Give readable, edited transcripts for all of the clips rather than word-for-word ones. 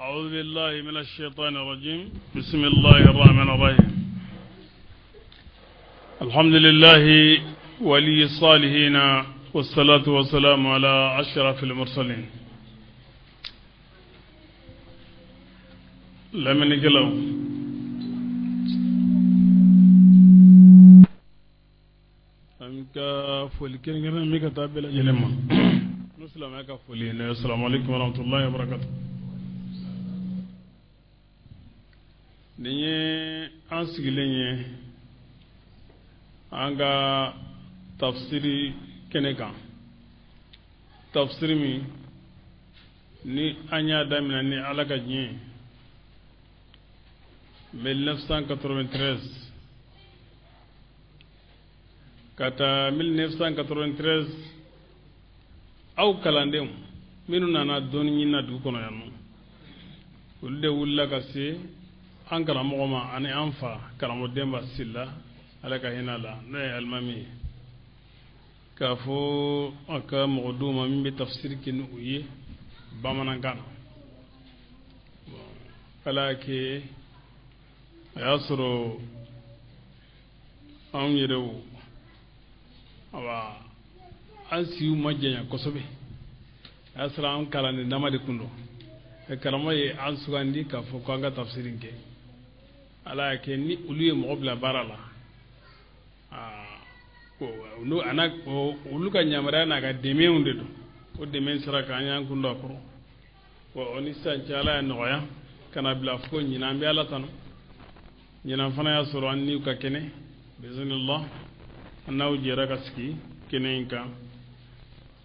أعوذ بالله من الشيطان الرجيم بسم الله الرحمن الرحيم الحمد لله ولي الصالحين والصلاة والسلام على أشرف المرسلين lamɛnnikɛlaw an ka foli kɛrɛnkɛrɛn bɛ ka taa bɛɛ lajɛlen ma n'o silamɛya ka foli ye assalamu alaikum warahmatullahi wabarakatuh nin ye an sigilen ye an ka tafsiri kɛnɛ kan tafsiri min ni an y'a daminɛ ni ala ka diɲɛ ye 1993 ka taa 1993 aw kalandenw minnu nana dɔnni ɲini na dugu kɔnɔ yan nɔ olu de wulila ka se an karamɔgɔ ma ani an fa karamɔgɔ Denba Sila ala ka hinɛ a la n'o ye alimami ye k'a fɔ a ka mɔgɔ d'u ma min bɛ tafsiri kɛ ni u ye bamanankan na ala y'a kɛ a y'a sɔrɔ anw yɛrɛw awa an siw ma janya kosɛbɛ a y'a sɔrɔ an kalanden dama de kun don karamɔgɔ ye an sugandi k'a fɔ ko an ka tafsiri kɛ ala y'a kɛ ni olu ye mɔgɔ bila baara la olu ka yamaruya n'a ka dɛmɛw de don o dɛmɛ sira kan an y'an kun don a kɔrɔ wa o ni sisan cɛ ala y'a nɔgɔya ka na bila fo ɲinan an bɛ ala tanu ɲinan fana y'a sɔrɔ an niw ka kɛnɛ biiznillah an n'aw jɛra ka sigi kɛnɛ in kan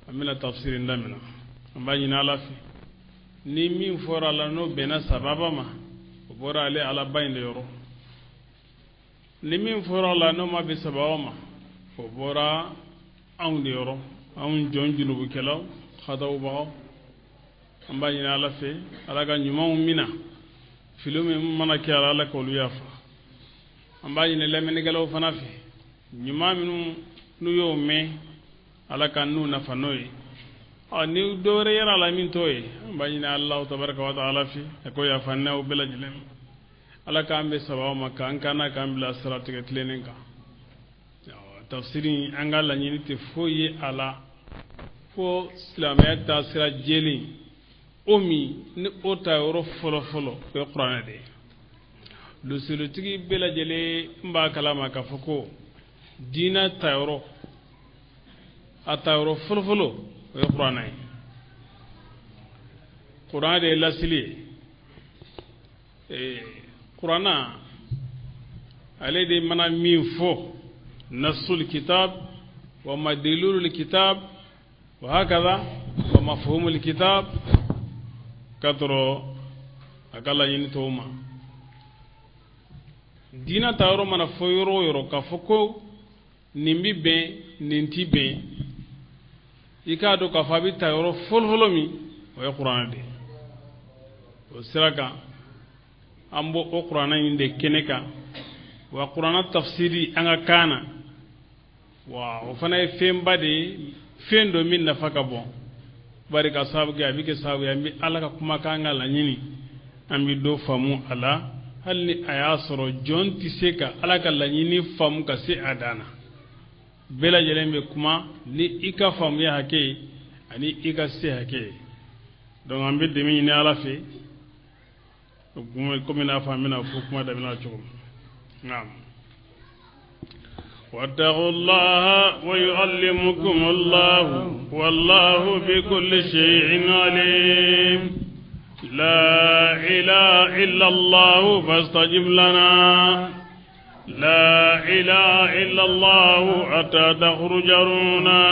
an bɛna tafsiri daminɛ an b'a ɲini ala fɛ ni min fɔra a la n'o bɛnna sababa ma o bɔra ale alaba in de yɔrɔ ni min fɔra a la n'o ma bɛn sababa ma o bɔra anw de yɔrɔ anw jɔn junubukɛlaw hatawubagaw an b'a ɲini ala fɛ ala ka ɲumanw mina fili min mana kɛ ala ala k'olu yafa an b'a ɲini lamɛnnikɛlaw fana fɛ ɲuman minnu n'u y'o mɛn ala ka n'u nafa n'o ye ɔ ni dɔ wɛrɛ yera a la min t'o ye an b'a ɲini alahu tabaraka wa taala fɛ a k'o yafa n'aw bɛɛ lajɛlen ma ala k'an bɛn sababa ma k'an kana k'an bila siratigɛ tilennen kan tafsiri an ka laɲini tɛ foyi ye a la fo silamɛya taasira jɛlen o min ni o ta yɔrɔ fɔlɔfɔlɔ o ye kuranɛ de ye lusulutigi bɛɛ lajɛlen b'a kalama k'a fɔ ko diinɛ tayɔrɔ a tayɔrɔ fɔlɔfɔlɔ o ye kuranɛ ye kuranɛ de ye lasili ye kuranna ale de mana min fɔ nasul kitab wa madilulul kitab wa hakaza wa mafhumul kitab ka tɔrɔ a ka laɲini tɔw ma diinɛ ta yɔrɔ mana fɔ yɔrɔ o yɔrɔ k'a fɔ ko nin bi bɛn nin ti bɛn i k'a dɔn k'a fɔ a bɛ ta yɔrɔ fɔlɔfɔlɔ min o ye kuranɛ de ye o sira kan an b'o o kuranɛ in de kɛnɛ kan wa kuranɛ tafsiri an ka kan na wa o fana ye fɛnba de ye fɛn dɔ min nafa ka bon bari ka sababu kɛ a bɛ kɛ sababu ye an bɛ ala ka kumakan ka laɲini an bɛ dɔ faamu a la hali ni a y'a sɔrɔ jɔn tɛ se ka ala ka laɲini faamu ka se a dan na bɛɛ lajɛlen bɛ kuma ni i ka faamuya hakɛ ye ani i ka se hakɛ ye donc an bɛ dɛmɛ ɲini ala fɛ komi n'a fɔ an bɛna fɔ kuma daminɛ cogo min naam واتقوا الله ويعلمكم الله والله بكل شيء عليم لا إله إلا الله فاستجب لنا لا إله إلا الله حتى تخرج رونا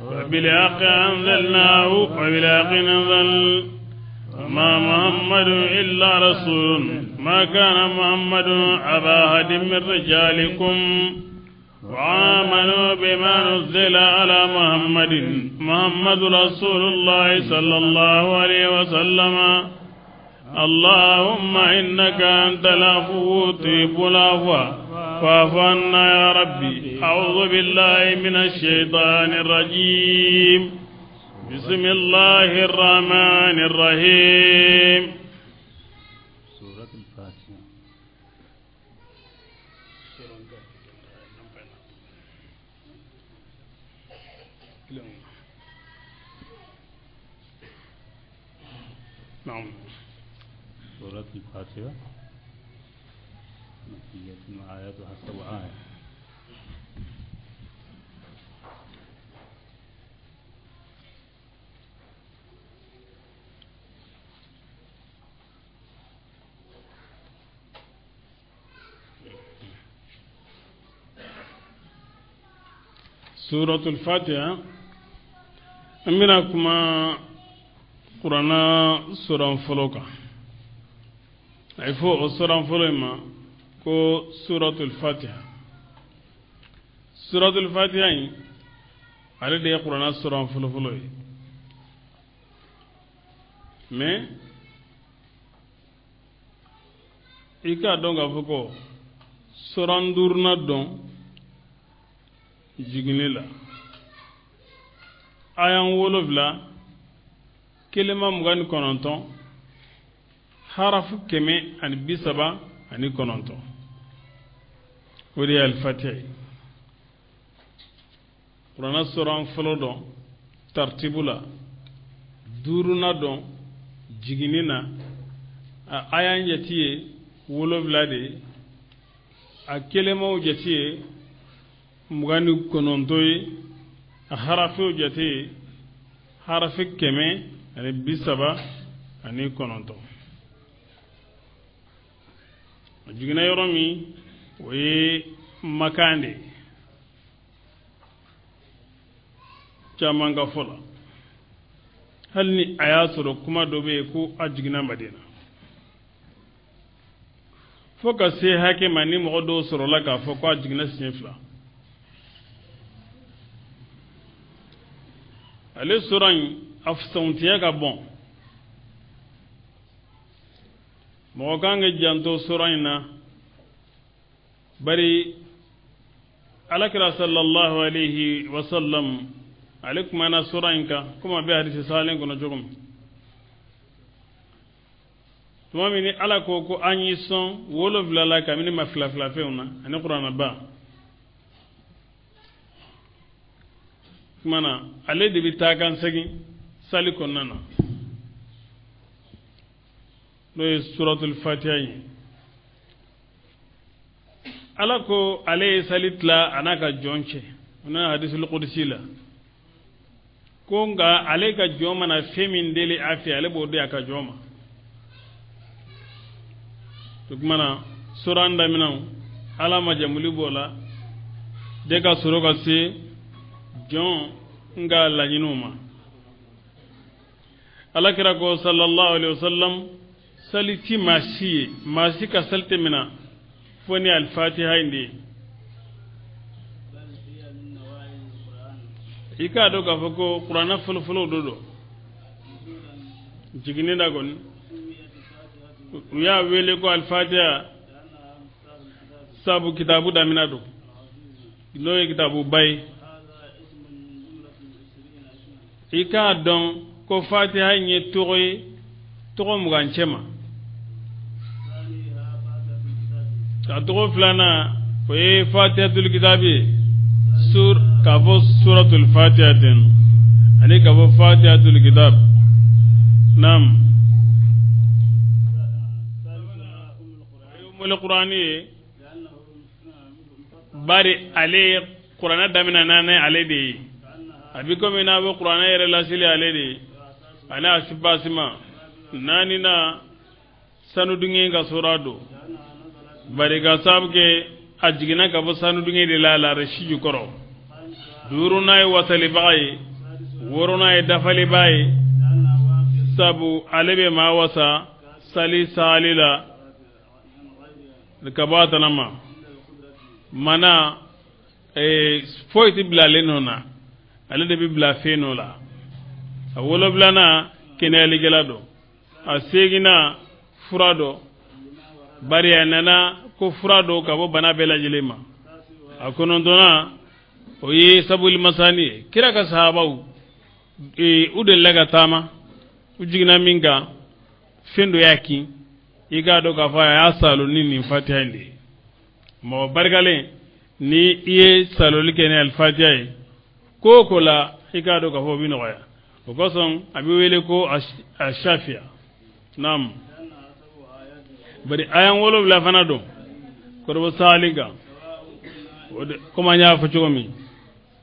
وبالحق أنزلناه وبالحق نزل ما محمد إلا رسول ما كان محمد أبا أحد من رجالكم وآمنوا بما نزل على محمد محمد رسول الله صلى الله عليه وسلم اللهم إنك أنت العفو تحب العفو فاعف عنا يا ربي أعوذ بالله من الشيطان الرجيم بسم الله الرحمن الرحيم. سورة الفاتحة. نعم. سورة الفاتحة مكية وآياتها 7 آيات. سورة الفاتحة an bɛna kuma kuranna suran fɔlɔ kan. A ye fɔ o suran fɔlɔ in ma ko suratul fatiha. Suratul fatiha in, ale de ye kuranna suran fɔlɔ-fɔlɔ ye. Mais i k'a dɔn k'a fɔ ko suran duurunan don jiginni la, ayan 7, kelema 29, harafu 139, o de ye alifatiha ye. Kuranna suran fɔlɔ dɔn tartibu la, duurunan dɔn jiginni na, a ayan jate ye 7 de ye, a kelemaw jate ye 29 ye, a harafew jate ye harafe 139. A jiginna yɔrɔ min, o ye Makan de ye caman ka fɔ la, hali ni a y'a sɔrɔ kuma dɔ bɛ yen ko a jiginna Madina. Fo ka se hakɛ ma ni mɔgɔ dɔw sɔrɔla k'a fɔ ko a jiginna siɲɛ 2. Ale sura in, a fisɔntiya ka bon. Mɔgɔ kan ka janto sura in na, bari alakira sallallahu alayhi wa sallam, ale kumana sura in kan komi a bɛ hadisi salen kɔnɔ cogo min. Tuma min ni Ala ko ko an y'i sɔn 7 la kabini ma fila fila fɛnw na ani kuranaba kuma na, ale de bɛ taa kan segin sali kɔnɔna na, n'o ye suratul fatiha ye. Ala ko ale ye sali tila a n'a ka jɔn cɛ, o nana hadisul qudsi la, ko nka ale ka jɔn mana fɛn min deli a fɛ, ale b'o di a ka jɔn ma. O tuma na suran daminɛw, Ala majamuli b'o la de ka sɔrɔ ka se jɔn n ka laɲiniw ma. Ala kira ko sallallahu alaihi wasallam, sali ti maa si ye, maa si ka sali tɛ mina fo ni alifatiha in de ye. I k'a dɔn k'a fɔ ko kuranna fɔlɔfɔlɔw do don jiginni la kɔni, u y'a wele ko alifatiha sabu kitabu damina don, n'o ye kitabuba ye. I k'a dɔn ko fatiha in ye tɔgɔ ye, tɔgɔ 20 cɛ ma. A tɔgɔ filanan, o ye fatihatul kitabi ye, sur k'a fɔ suratul fatiha ten, ani k'a fɔ fatihatul kitab. Naam, umul qur'ani ye, bari ale ye kuranɛ daminɛ naani ale de ye. A bi komi n'a bɛ kuranɛ yɛrɛ laseli ale de ye, ani a sibasima. Naaninan, sanudungɛ ka sura don, bari ka sababu kɛ a jiginna ka bɔ sanudungɛ de la larasi jukɔrɔ. Duurunan ye wasalibaga ye, wɔɔrɔnan ye dafalibaa ye, sabu ale bɛ maa wasa sali saali la ka bɔ a tana ma. Mana foyi tɛ bila ale nɔ na, ale de bɛ bila fɛn nɔ la. A 7nan, kɛnɛyalikɛla don. A seginna, fura dɔ, bari a nana ko fura dɔ ka bɔ bana bɛɛ lajɛlen ma. A 9nan, o ye sabuli masani ye. Kira ka sahabaw U delila ka taama, u jiginna min kan, fɛn dɔ y'a kin. I k'a dɔn k'a fɔ a y'a salo ni nin fatiha in de ye. Mɔgɔ barikalen, ni i ye saloli kɛ ni alifatiha ye ko o ko la, i k'a dɔn k'a fɔ o bɛ nɔgɔya. O kosɔn a bɛ wele ko ashafiya. Naam, bari aya 7 fana don kɔrɔbɔ saali kan. O de komi an y'a fɔ cogo min,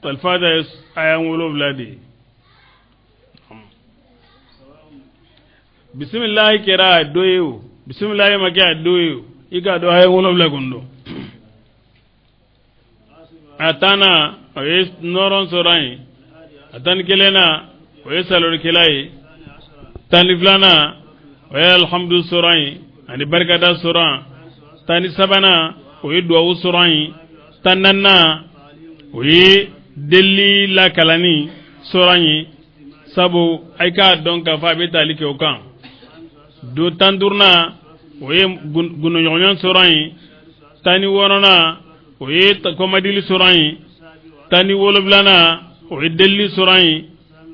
alifatiha ye aya 7 de ye. Bisimilahi kɛra a dɔ ye o, bisimilahi ma kɛ a dɔ ye o, i k'a dɔn aya 7 kɔni don. A 10nan, o ye nɔrɔn sɔrɔ ye. A 11nan, o ye salolikɛla ye. 12nan, o ye alihamudu sɔrɔ ye ani barikada sɔrɔ. 13nan, o ye duwawu sɔrɔ ye. 14nan, o ye deli lakalanni sɔrɔ ye, sabu a k'a dɔn k'a fɔ a bɛ tali kɛ o kan. Don 15nan, o ye gundoɲɔgɔnya sɔrɔ ye. 16nan, o ye kɔmadili sɔrɔ ye. 17nan, o ye delili sɔrɔ ye.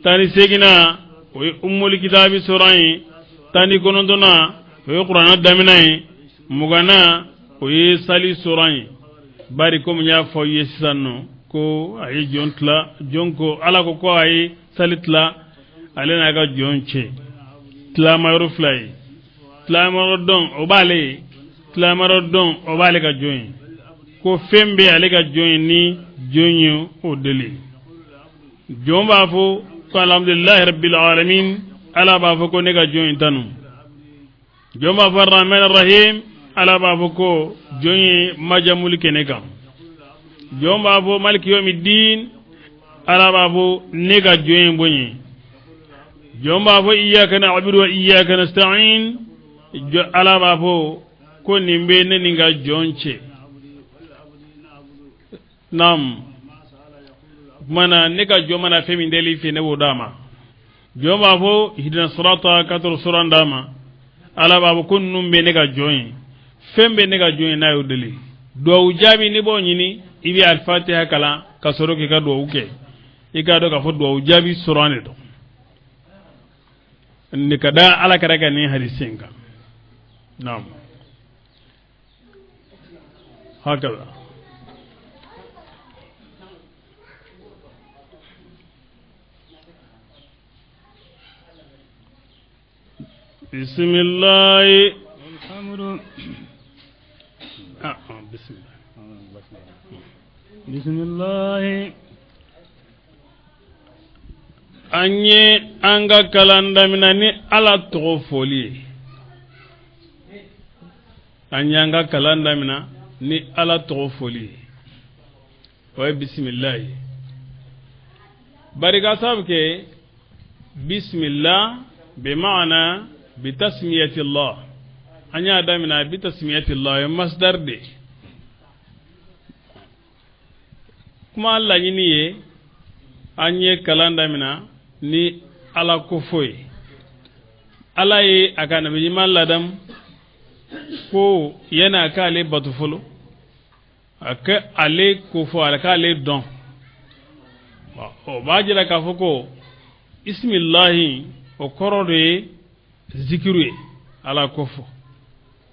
18nan, o ye umuli kitabi sɔrɔ ye. 19nan, o ye kuranɛ daminɛ ye. 20nan, o ye sali sɔrɔ ye. Bari komi n y'a fɔ i ye sisan nɔ ko a ye jɔn tila, jɔn ko Ala ko a ye sali tila ale n'a ka jɔn cɛ tilamayɔrɔ 2 ye. Tilamayɔrɔ dɔn o b'ale ye, tilamayɔrɔ dɔn o b'ale ka jɔn ye. Ko fɛn bɛ ale ka jɔn ye ni jɔn ye o deli. Jɔn b'a fɔ ko alhamdulilahi rabbil alamin, Ala b'a fɔ ko ne ka jɔn in tanu. Jɔn b'a fɔ arrahman arrahim, Ala b'a fɔ ko jɔn ye majamuli kɛ ne kan. Jɔn b'a fɔ maliki yomi din, Ala b'a fɔ ne ka jɔn in bonya. Jɔn b'a fɔ iyyaka na'budu wa iyyaka nasta'in, Ala b'a fɔ ko nin bɛ ne ni n ka jɔn cɛ. Naam, kuma na ne ka jɔn mana fɛn min deli fɛ, ne b'o d'a ma. Jɔn b'a fɔ ihdina sirata, ka tɔrɔ sira d'a ma. Ala b'a fɔ ko ninnu bɛ ne ka jɔn ye, fɛn bɛ ne ka jɔn ye n'a y'o deli. Duwawu jaabi, n'i b'o ɲini, i bɛ alifatiha kalan ka sɔrɔ k'i ka duwawu kɛ. I k'a dɔn k'a fɔ duwawu jaabi sɔrɔ de don nin ka da Ala kɛra ka nin hadisi in kan. Naam, hakaza. Bisimilahi. Alhamdu. Ah, bisimilah. Bisimilahi. An ye an ka kalan daminɛ ni Ala tɔgɔ fɔli ye. An y'an ka kalan daminɛ ni Ala tɔgɔ fɔli ye, o ye bisimila ye. Barika sabu kɛ bisimila bimaana bitasmiyati Allah, an y'a daminɛ bitasmiyati Allah, o ye masdar de ye. Kuma laɲini ye, an ye kalan daminɛ ni Ala kofɔ ye. Ala ye a ka nabi ɲuman ladamu ko yanni a k'ale bato fɔlɔ, a ka ale kofɔ, a k'ale dɔn. O b'a jira k'a fɔ ko isimilahi, o kɔrɔ de ye zikiru ye, Ala kofɔ.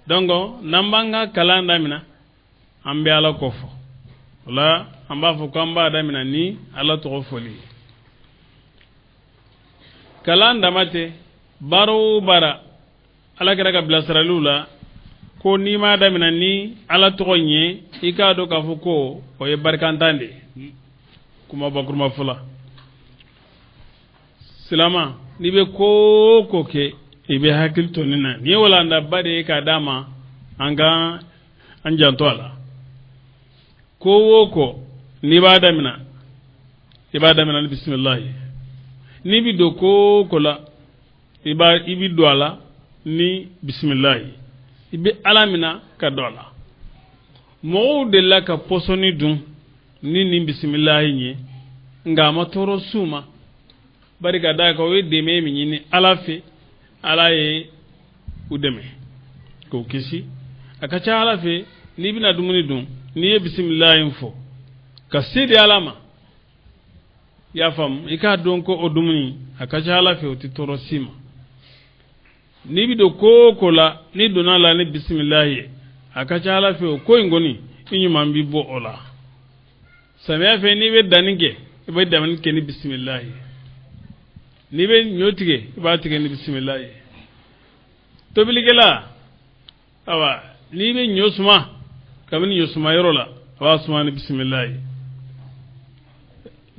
Donc n'an b'an ka kalan daminɛ, an bɛ Ala kofɔ. O la an b'a fɔ k'an b'a daminɛ ni Ala tɔgɔ fɔli ye. Kalan dama tɛ, baara o baara, Ala kɛra ka bilasiraliw la ko n'i m'a daminɛ ni Ala tɔgɔ in ye, i k'a dɔn k'a fɔ ko o ye barikantan de ye. Kuma bakuruma fɔ la, silama, n'i bɛ ko o ko kɛ, i bɛ hakili to nin na. Nin ye walandaba de ye k'a d'a ma, an ka an janto a la. Ko o ko n'i b'a daminɛ, i b'a daminɛ ni bisimilahi. N'i bɛ don ko o ko la, i bɛ don a la ni bisimilahi. I bɛ Ala minɛ ka don a la. Mɔgɔw delila ka pɔsɔni dun ni nin bisimilahi ye, nka a ma tɔɔrɔ s'u ma. Bari ka d'a kan, o ye dɛmɛ min ɲini Ala fɛ, Ala ye u dɛmɛ k'o kisi. A ka ca Ala fɛ, n'i bɛna dumuni dun, n'i ye bisimilahi fɔ ka se di Ala ma. I y'a faamu, i k'a dɔn ko o dumuni a ka ca Ala fɛ, o tɛ tɔɔrɔ s'i ma. N'i bɛ don ko o ko la, n'i donna a la ni bisimilahi ye, a ka ca Ala fɛ, o ko in kɔni, i ɲuman bɛ bɔ o la. Samiya fɛ, n'i bɛ danni kɛ, i bɛ danni kɛ ni bisimilahi ye. N'i bɛ ɲɔ tigɛ, i b'a tigɛ ni bisimilahi ye. Tobilikɛla, awa, n'i bɛ ɲɔ suma, kabini ɲɔ suma yɔrɔ la, a b'a suma ni bisimilahi ye.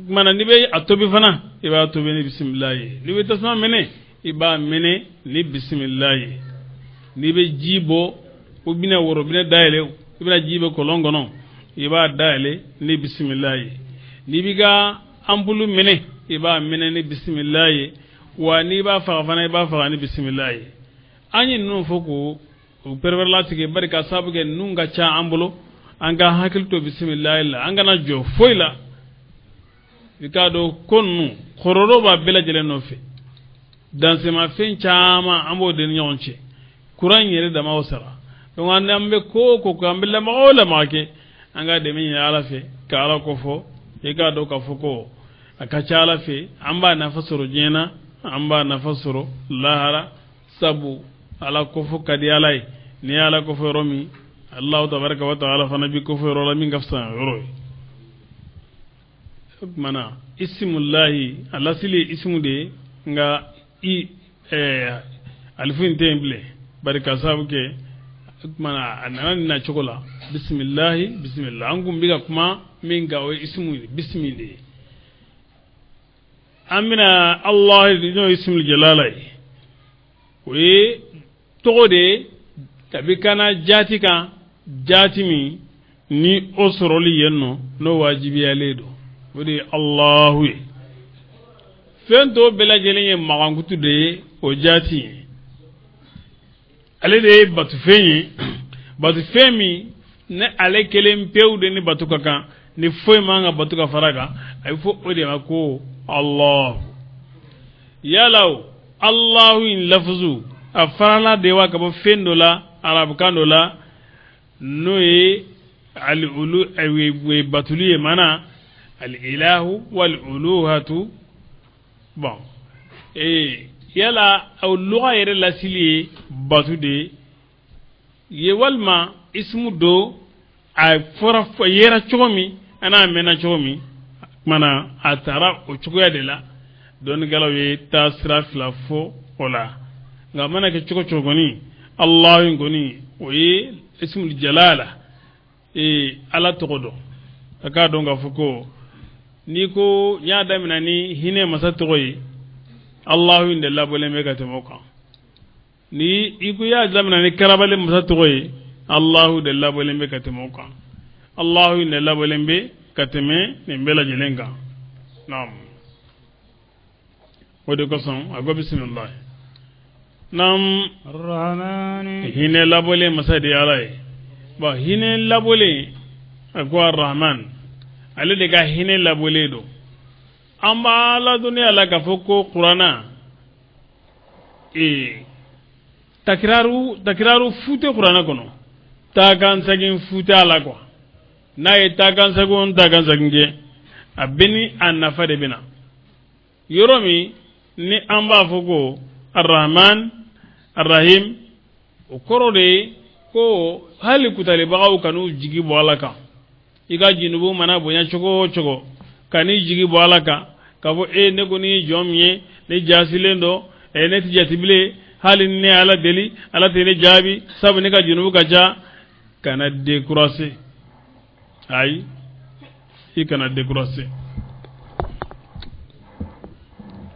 Kumana, n'i bɛ a tobi fana, i b'a tobi ni bisimilahi ye. N'i bɛ tasuma mɛnɛ, i b'a mɛnɛ ni bisimilahi ye. N'i bɛ ji bɔ, o bɛna worobinɛ dayɛlɛ, i bɛna ji bɔ kɔlɔn kɔnɔ, i b'a dayɛlɛ ni bisimilahi ye. N'i b'i ka anpulu mɛnɛ, i b'a mɛnɛ ni bisimilahi ye. Wa n'i b'a faga fana, i b'a faga ni bisimilahi ye. An ye ninnu fɔ k'o o pɛrɛpɛrɛlatigɛ, bari ka sababu kɛ ninnu ka ca an bolo. An ka hakili to bisimilahi la, an kana jɔ foyi la. I k'a dɔn ko ninnu kɔrɔdɔ b'a bɛɛ lajɛlen nɔfɛ. Dansemafɛn caman, an b'o de ni ɲɔgɔn cɛ. Kuran in yɛrɛ dama o sara. Donc an bɛ ko o ko kɛ, an bɛ lamaga o lamaga kɛ, an ka dɛmɛ ɲini Ala fɛ ka Ala ko fɔ. I k'a dɔn k'a fɔ ko a ka ca Ala fɛ, an b'a nafa sɔrɔ diɲɛ na, an b'a nafa sɔrɔ lahara, sabu Ala kofɔ ka di Ala ye. N'i ye Ala kofɔ yɔrɔ min, Alahu tabaraka wa taala fana b'i kofɔ yɔrɔ la min ka fisa yɔrɔ ye. O tuma na, isimulahi, a lasili ye isimu de ye, nka i alifu in tɛ yen bilen, bari ka sababu kɛ, o tuma na, a nana nin na cogo la: bisimilahi, bisimila. An kun bɛ ka kuma min kan, o ye isimu ye, bisimi de ye. An bɛna Allah, n'o ye isimul jalala ye, o ye tɔgɔ de ye kabi kana jaati kan, jaati min ni o sɔrɔli yen nɔ, n'o wajibiyalen don, o de ye Allahu ye. Fɛn tɔw bɛɛ lajɛlen ye magankutu de ye o jaati ye. Ale de ye batufɛn ye, batufɛn min ni ale kelen pewu de ni batu ka kan, ni foyi man ka batu ka fara kan. A bɛ fɔ o de ma ko Allahu. Yala o Allahu in lafuzu, a farala de wa ka bɔ fɛn dɔ la, arabukan dɔ la, n'o ye ali ulu ye, batuli ye, mana al-ilahu wal uluhatu. Bon, yala o luga yɛrɛ lasili ye batu de ye, walima ismu do a fɔra yera cogo min, a n'a mɛnna cogo min, kumana a taara o cogoya de la? Dɔnnikɛlaw ye taa sira fila fɔ o la. Nka a mana kɛ cogo cogo kɔni, Allahu in kɔni, o ye ismul jalala, Ala tɔgɔ dɔn. A k'a dɔn k'a fɔ ko n'i ko n y'a daminɛ ni hinɛ masa tɔgɔ ye, Allahu in de labɔlen bɛ ka tɛmɛ o kan. Ni i ko i y'a daminɛ ni karabali masa tɔgɔ ye, Allahu de labɔlen bɛ ka tɛmɛ o kan. Allahu in de labɔlen bɛ ka tɛmɛ nin bɛɛ lajɛlen kan. Naam, o de kosɔn a ko bisimilahi. Naam. Hinɛ labɔlen masa de ye Ala ye. Bon, hinɛ labɔlen, a ko arrahman, ale de ka hinɛ labɔlen don. An b'a ladɔnniya la k'a fɔ ko kuranna takiraru takiraru fu tɛ kuranna kɔnɔ, taakan segin fu t'a la quoi. N'a ye taakan segin o taakan segin kɛ, a bɛ ni a nafa de bɛ na. Yɔrɔ min ni an b'a fɔ ko arrahman arrahim, o kɔrɔ de ye ko hali kutalibagaw kan'u jigi bɔ Ala kan. I ka junubu mana bonya cogo o cogo, kan'i jigi bɔ Ala kan k'a fɔ e ne kɔni ye jɔn min ye, ne jaasilen dɔ, e ne tɛ jate bilen, hali ni ne ye Ala deli, Ala tɛ ne jaabi, sabu ne ka junubu ka ca. Kana décourager, ayi, i kana décourager.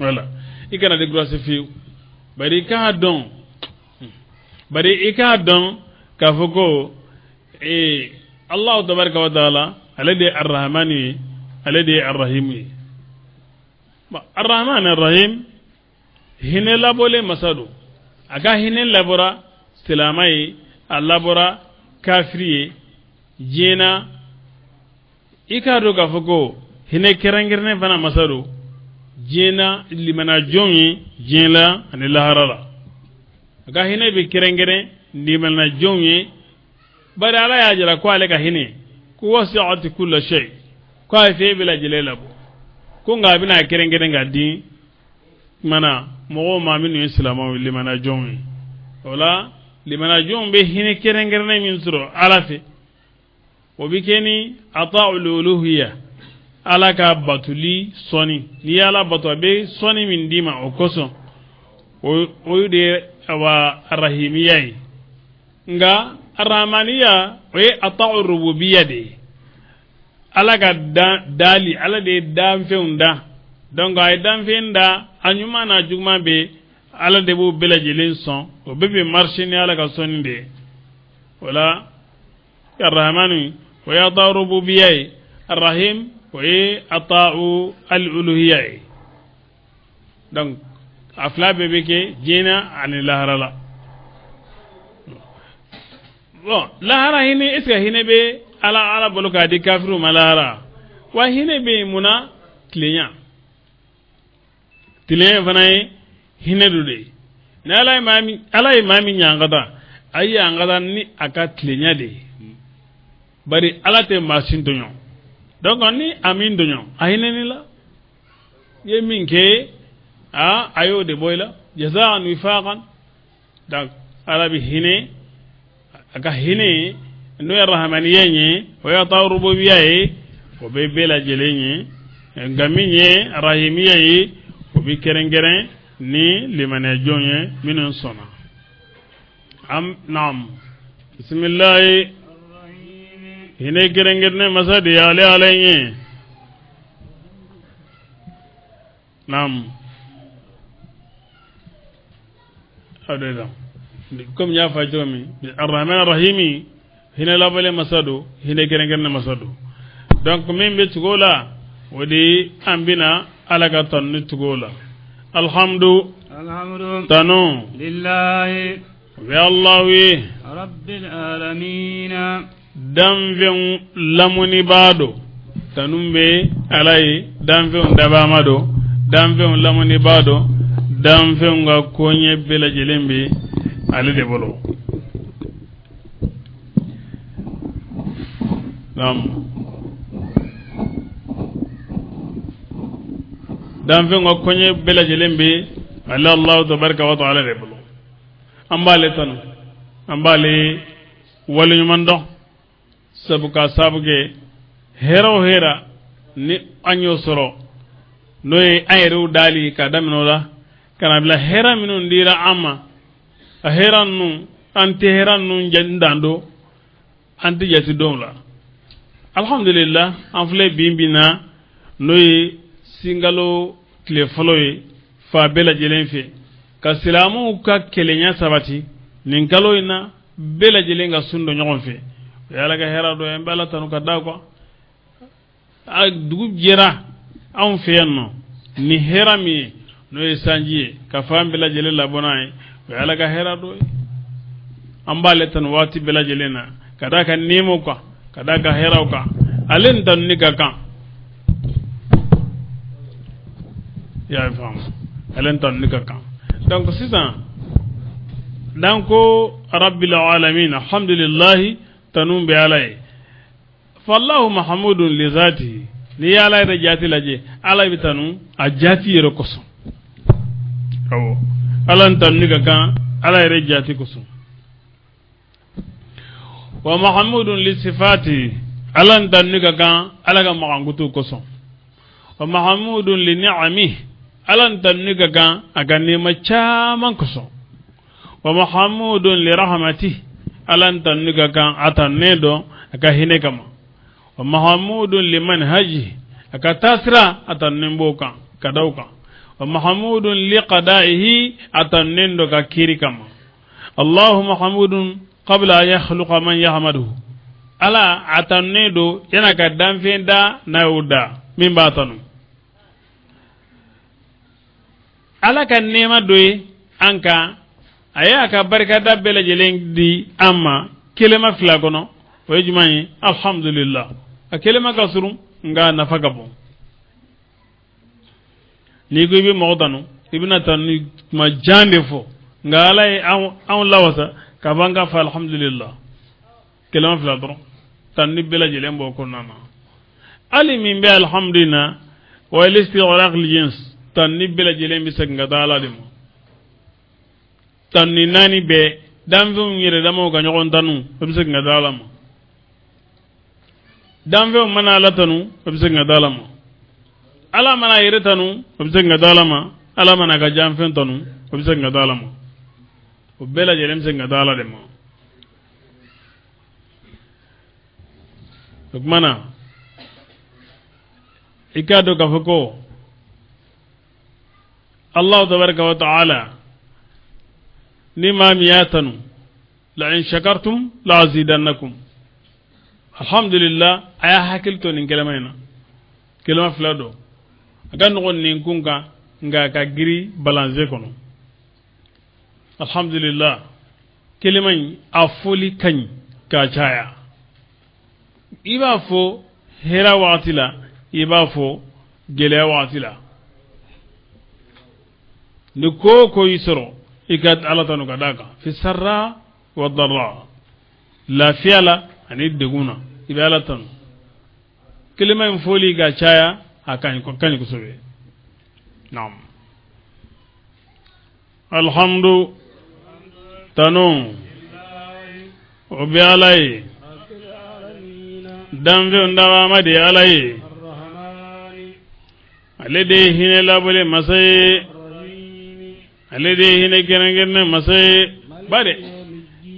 Voilà, i kana décourager fiyewu. Bari i k'a dɔn k'a fɔ ko Allahu tabaraka wa taala, ale de ye arrahmani ye, ale de ye arrahimu ye. Bon, arrahman arrahim, hinɛ labɔlen masa don. A ka hinɛ labɔra silama ye, a labɔra kafiri ye diɲɛ na. I k'a dɔn k'a fɔ ko hinɛ kɛrɛnkɛrɛnnen fana masa don diɲɛ na, limanajɔnw ye diɲɛ la ani lahara la. A ka hinɛ bɛ kɛrɛnkɛrɛn limanajɔnw ye, bari Ala y'a jira ko ale ka hinɛ ko wasi'at kulla shay, ko a ye fɛn bɛɛ lajɛlen labɔ. Ko nka a bɛna kɛrɛnkɛrɛn ka di mana mɔgɔw ma minnu ye silamɛw ye, limanajɔnw ye. O la limanajɔnw bɛ hinɛ kɛrɛnkɛrɛnnen min sɔrɔ Ala fɛ, o bɛ kɛ ni ata'ul uluhiyya, Ala ka batoli sɔnni. N'i ye Ala bato, a bɛ sɔnni min d'i ma, o kosɔn o de ye awa arahimiya ye. Nka arahamaniya, o ye ata'u rububiya de ye, Ala ka dali. Ala de ye danfɛnw da, donc a ye danfɛn da, a ɲuman n'a juguman bɛ, Ala de b'o bɛɛ lajɛlen sɔn. O bɛɛ bɛ marcher ni Ala ka sɔnni de ye. O la arahamani, o ye ata'u rububiya ye, arahim, o ye ata'u al-uluhiya ye. Donc a fila bɛɛ bɛ kɛ diɲɛ ani lahara la. Bon, lahara hinɛ, est ce que hinɛ bɛ Ala bolo k'a di kafiriw ma lahara wa? Hinɛ bɛ yen. Mun na? Tilenya, tilenya fana ye hinɛ dɔ de ye. Ni Ala ye maa min ɲangata, a ye ɲangata ni a ka tilenya de ye, bari Ala tɛ maa si tɔɲɔ. Donc ni a min tɔɲɔ, a hinɛ ni la, i ye min kɛ, a y'o de bɔ i la, jazaan wifaqan. Donc Ala bɛ hinɛ, a ka hinɛ n'o ye rahamaniya ye, o ye taa rububiya ye, o bɛ bɛɛ lajɛlen ye. Nka min ye rahimiya ye, o bɛ kɛrɛnkɛrɛn ni limaniyajɔn ye minnu sɔnna. Am naam, bisimilahi. Hinɛ kɛrɛnkɛrɛnnen masa de ye ale Ala ye. Naam, o de la, komi n y'a fɔ cogo min, arahman arahimi, hinɛ labɔlen masa don, hinɛ kɛrɛnkɛrɛnnen masa don. Donc min bɛ tugu o la, o de ye an bɛna Ala ka tanuni tugu o la. Alhamdu. Alhamdu. Tanu. Lillahi. O bɛ Alahu ye. Rabbil alamin. Danfɛnw lamunibaa don. Tanu bɛ Ala ye, danfɛnw dabama don, danfɛnw lamunibaa don, danfɛnw ka koɲɛ bɛɛ lajɛlen bɛ ale de bolo. Naam, danfɛnw ka koɲɛ bɛɛ lajɛlen bɛ ale Alahu tabaraka wa taala de bolo. An b'ale tanu, an b'ale waleɲuman dɔn, sabu ka sabu kɛ hɛrɛ o hɛrɛ ni an y'o sɔrɔ, n'o ye an yɛrɛw dali ka daminɛ o la ka na bila hɛrɛ minnu dira an ma, a hɛrɛ ninnu, an tɛ hɛrɛ ninnu dan don, an tɛ jate dɔn la. Alhamdulillah, an filɛ bi bin na, n'o ye sinkalo tile fɔlɔ ye fa bɛɛ lajɛlen fɛ, ka silamɛw ka kelenya sabati nin kalo in na, bɛɛ lajɛlen ka sun dɔ ɲɔgɔn fɛ. O ye Ala ka hɛrɛ dɔ ye, an bɛ Ala tanu ka da kan. A dugu jɛra anw fɛ yan nɔ ni hɛrɛ min ye, n'o ye sanji ye ka fan bɛɛ lajɛlen labɔ n'a ye, o ye Ala ka hɛrɛ dɔ ye. An b'ale tanu waati bɛɛ lajɛlen na ka d'a ka nɛɛmaw kan, ka d'a ka hɛrɛw kan. Ale ni tanuni ka kan, i y'a faamu, ale ni tanuni ka kan. Donc sisan n'an ko rabbil alamin, alhamdulillahi, tanu bɛ Ala ye. Fallahu mahamudun li zatihi. N'i ye Ala yɛrɛ jaati lajɛ, Ala bɛ tanu a jaati yɛrɛ kosɔn. Awɔ, Ala ni tanuni ka kan Ala yɛrɛ jaati kosɔn. Wa mahamudun li sifati, Ala ni tanuni ka kan Ala ka magankutu kosɔn. Wa mahamudun li ni'ami, Ala ni tanuni ka kan a ka nɛɛma caman kosɔn. Wa mahamudun li rahmati, Ala ni tanuni ka kan, a tanunen dɔn a ka hinɛ kama. Wa mahamudun li manhaji, a ka taasira, a tanunen b'o kan ka da o kan. Wa mahamudun li qada'ihi, a tanunen dɔ ka kiiri kama. Allahu mahamudun qabla an yakhluqa man yahmaduhu, Ala a tanunen don yan'a ka danfɛn da n'a y'o da min b'a tanu. Ala ka nɛɛma dɔ ye an kan, a ye a ka barikada bɛɛ lajɛlen di an ma kelema fila kɔnɔ. O ye jumɛn ye? Alhamdulillah. A kelema ka surun, nka a nafa ka bon. N'i ko i bɛ mɔgɔ tanu, i bɛna tanu kuma jan de fɔ, nka Ala ye anw lawasa ka fɔ an ka fɔ alhamdulillah, kelema fila dɔrɔn, tanuni bɛɛ lajɛlen b'o kɔnɔna na. Hali min bɛ alhamdulillah na. O ye listighraq al-jins, tanuni bɛɛ lajɛlen bɛ segin ka taa Ala de ma. Tanuni naani bɛɛ, danfɛnw yɛrɛ damaw ka ɲɔgɔn tanu, o bɛ segin ka taa Ala ma. Danfɛnw mana Ala tanu, o bɛ segin ka taa Ala ma. Ala mana a yɛrɛ tanu, o bɛ segin ka taa Ala ma. Ala mana a ka janfɛn tanu, o bɛ segin ka taa Ala ma. O bɛɛ lajɛlen bɛ segin ka taa Ala de ma. O tuma na, i k'a dɔn k'a fɔ ko Allahu tabaraka wa ta'ala, ni maa min y'a tanu, la in shakartum la azidannakum. Alhamdulillah, a y'a hakili to nin kɛlɛma in na. Kɛlɛma fila don, a ka nɔgɔn nin kun kan, nka a ka giri balanse kɔnɔ. Alhamdulillah, kɛlɛma in a fɔli ka ɲi k'a caya. I b'a fɔ hɛrɛ wagati la, i b'a fɔ gɛlɛya wagati la. Ni ko o ko y'i sɔrɔ, i ka Ala tanu ka d'a kan. Fi sarra wa darra, lafiya la ani degun na, i bɛ Ala tanu. Kelema in fɔli ka caya, a ka ɲi, ka ɲi kosɛbɛ. Naam. Alhamdu, tanu o bɛ Ala ye, danfɛnw dabama de ye Ala ye. Ale de ye hinɛ labɔlen masa ye, ale de ye hinɛ kɛrɛnkɛrɛnnen masa ye. Ba de,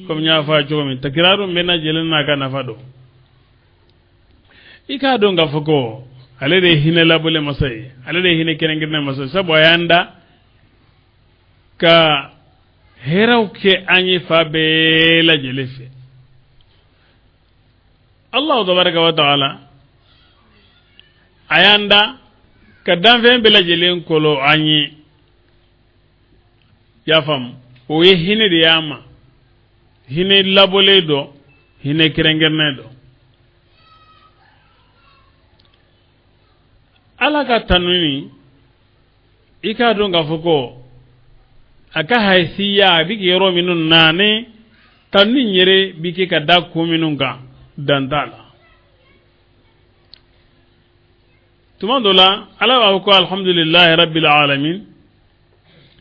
komi n y'a fɔ a cogo min, takiraru bɛɛ lajɛlen n'a ka nafa don. I k'a dɔn k'a fɔ ko ale de ye hinɛ labɔlen masa ye, ale de ye hinɛ kɛrɛnkɛrɛnnen masa ye, sabu a y'an da ka hɛrɛw kɛ an ye fa bɛɛ lajɛlen fɛ. Allahu tabaraka wa taala a y'an da ka danfɛn bɛɛ lajɛlen kolo an ye. Y'a faamu, o ye hinɛ de y'an ma, hinɛ labɔlen dɔ, hinɛ kɛrɛnkɛrɛnnen dɔ. Ala ka tanuni, i k'a dɔn k'a fɔ ko a ka hayisiya a bɛ kɛ yɔrɔ minnu na, ni tanuni yɛrɛ bɛ kɛ ka da kun minnu kan, dan t'a la. Tuma dɔ la, Ala b'a fɔ ko alhamdulilahi rabbil alamin.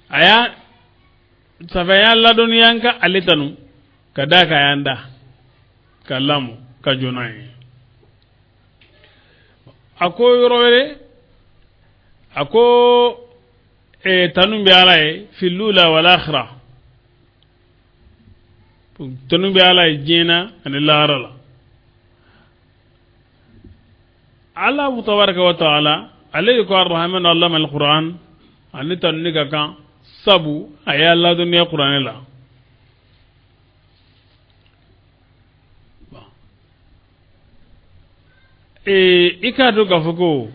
A y'a safa y'a ladɔnniya an ka ale tanu ka d'a kan a y'an da ka lamɔ ka jɔ n'a ye. A ko yɔrɔ wɛrɛ, a ko tanu bɛ Ala ye fil ula wal akhira, tanu bɛ Ala ye diɲɛ na ani lahara la. Ala tabaraka wa taala, ale de ko arrahman allama alquran, ani tanuni ka kan, sabu a y'a ladɔnniya kuranɛ la. I k'a dɔn k'a fɔ ko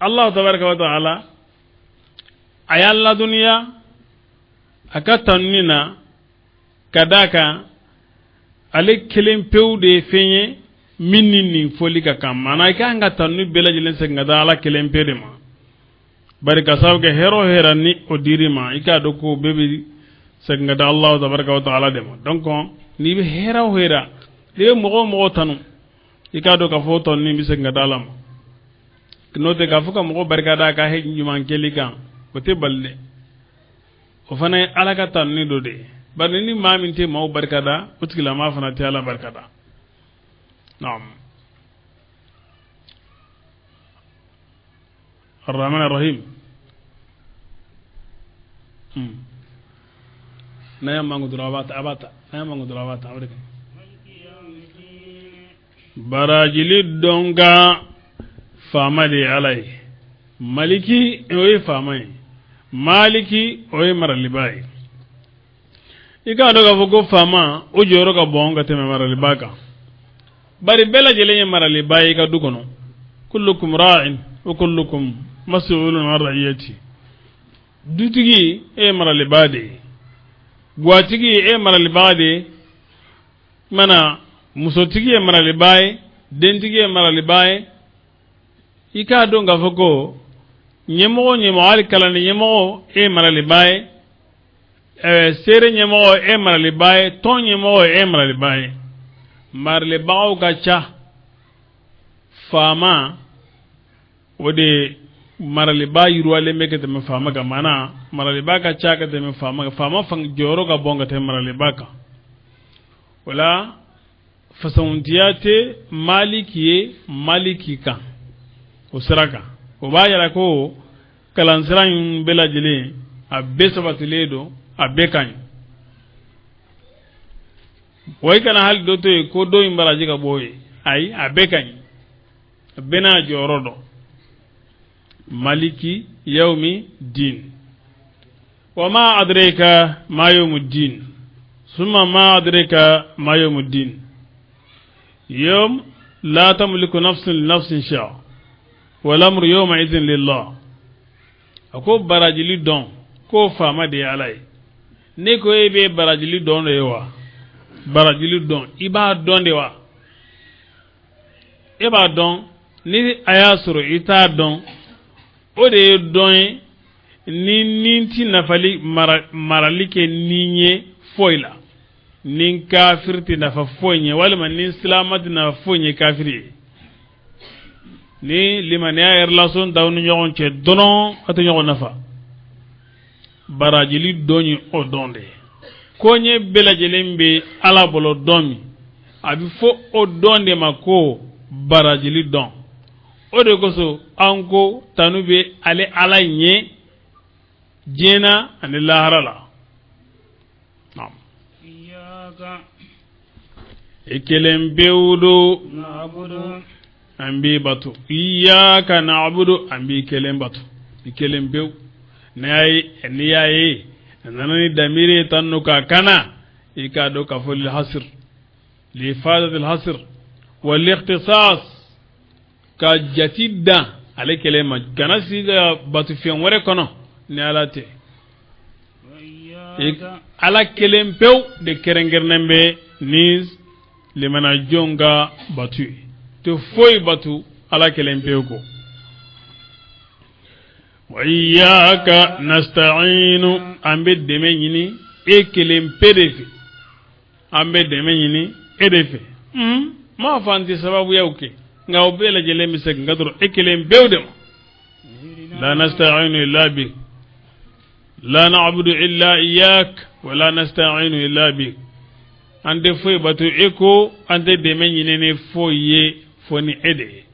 Allah tabaraka wa taala a y'a ladɔnniya a ka tanuni na ka d'a kan ale kelen pewu de ye fɛn ye min ni nin fɔli ka kan. Maana i kan ka tanuni bɛɛ lajɛlen segin ka taa Ala kelen pe de ma, bari ka sababu kɛ hɛrɛ o hɛrɛ ni o dir'i ma, i k'a dɔn ko bɛɛ bɛ segin ka taa Allah tabaraka wa taala de ma. Donc n'i bɛ hɛrɛ o hɛrɛ, n'i bɛ mɔgɔ o mɔgɔ tanu, i k'a dɔn k'a fɔ o tanuni bɛ segin ka taa Ala ma. N'o tɛ, k'a fɔ ka mɔgɔ barika da a ka ɲuman kɛli kan, o tɛ bali dɛ, o fana ye Ala ka tanuni dɔ de ye. Bari ni maa min tɛ maaw barika da, o tigilamaa fana tɛ Ala barika da. Naam. Arrahman arrahim. N'a y'a mango dɔrɔn, a b'a ta, a b'a ta. N'a y'a mango dɔrɔn, a b'a ta. O de ka ɲi. Barajili dɔn ka faama de ye Ala ye. Maliki, o ye faama ye. Maliki, o ye maraliba ye. I k'a dɔn k'a fɔ ko faama, o jɔyɔrɔ ka bon ka tɛmɛ maraliba kan, bari bɛɛ lajɛlen ye maraliba ye i ka du kɔnɔ. Kullukum ra'in wa kullukum mas'ulun an ra'iyati. Dutigi, e ye maraliba de ye. Guwatigi, e ye maraliba de ye. Mana musotigi ye maraliba ye, dentigi ye maraliba ye. I k'a dɔn k'a fɔ ko ɲɛmɔgɔ, ɲɛmɔgɔ, hali kalanden ɲɛmɔgɔ, e ye maraliba ye. Seere ɲɛmɔgɔ, e ye maraliba ye. Tɔn ɲɛmɔgɔ, e ye maraliba ye. Maralibagaw ka ca. Faama, O de maraliba yiriwalen bɛ ka tɛmɛ faama kan, maana maraliba ka ca ka tɛmɛ faama kan, faama fanga jɔyɔrɔ ka bon ka tɛmɛ maraliba kan. O la fasakuntiya tɛ maliki ye maliki kan o sira kan. O b'a yira ko kalansira in bɛɛ lajɛlen, a bɛɛ sabatilen don, a bɛɛ ka ɲi. Wa i kana hali dɔ to yen ko dɔ in baraji ka bɔ ye, ayi, a bɛɛ ka ɲi, a bɛɛ n'a jɔyɔrɔ dɔn. Maliki yawmi din. Wa ma adraka ma yawmu din, summa ma adraka ma yawmu din, yawm la tamliku nafsun li nafsin shay'a wal amru yawma idhin lillah. A ko barajili dɔn k'o faama de ye Ala ye. Ne ko e bɛ barajili dɔn de ye wa? Barajili dɔn, i b'a dɔn de wa? E b'a dɔn? Ni a y'a sɔrɔ i t'a dɔn, o de ye dɔn ye ni ni ti nafali marali kɛ ni ye foyi la, ni kafiri tɛ nafa foyi ɲɛ, walima ni silama tɛ nafa foyi ɲɛ kafiri ye. Ni limaniya ye relation t'aw ni ɲɔgɔn cɛ dɔrɔn, a tɛ ɲɔgɔn nafa. Barajili dɔn ye o dɔn de ye. Koɲɛ bɛɛ lajɛlen bɛ Ala bolo dɔn min, a bɛ fɔ o dɔn de ma ko barajili dɔn. O de kosɔn an ko tanu bɛ ale Ala ɲɛ diɲɛ na ani lahara la. I kelen pewu don, an b'i bato. Iyaka na'budu, an b'i kelen bato, i kelen pewu. N'i y'a ye a nana ni damiri ye tanu ka kana, i k'a dɔn k'a fɔ lil hasr, li ifadatil hasr wal ikhtisas, ka jati dan ale kelen ma, kana sigi ka bato fɛn wɛrɛ kɔnɔ ni Ala tɛ. Ala kelen pewu de kɛrɛnkɛrɛnnen bɛ ni limanajɔnw ka batu ye, tɛ foyi batu Ala kelen pewu kɔ. Wa iyyaka nasta'inu, an bɛ dɛmɛ ɲini e kelen pe de fɛ, an bɛ dɛmɛ ɲini e de fɛ. N m'a fɔ an tɛ sababuyaw kɛ, nka o bɛɛ lajɛlen bɛ segin ka dɔrɔn e kelen pewu de ma. La nasta'inu illa bik, la na'budu illa iyyak wa la nasta'inu illa bik. An tɛ foyi bato e ko, an tɛ dɛmɛ ɲini ni foyi ye fo ni e de ye.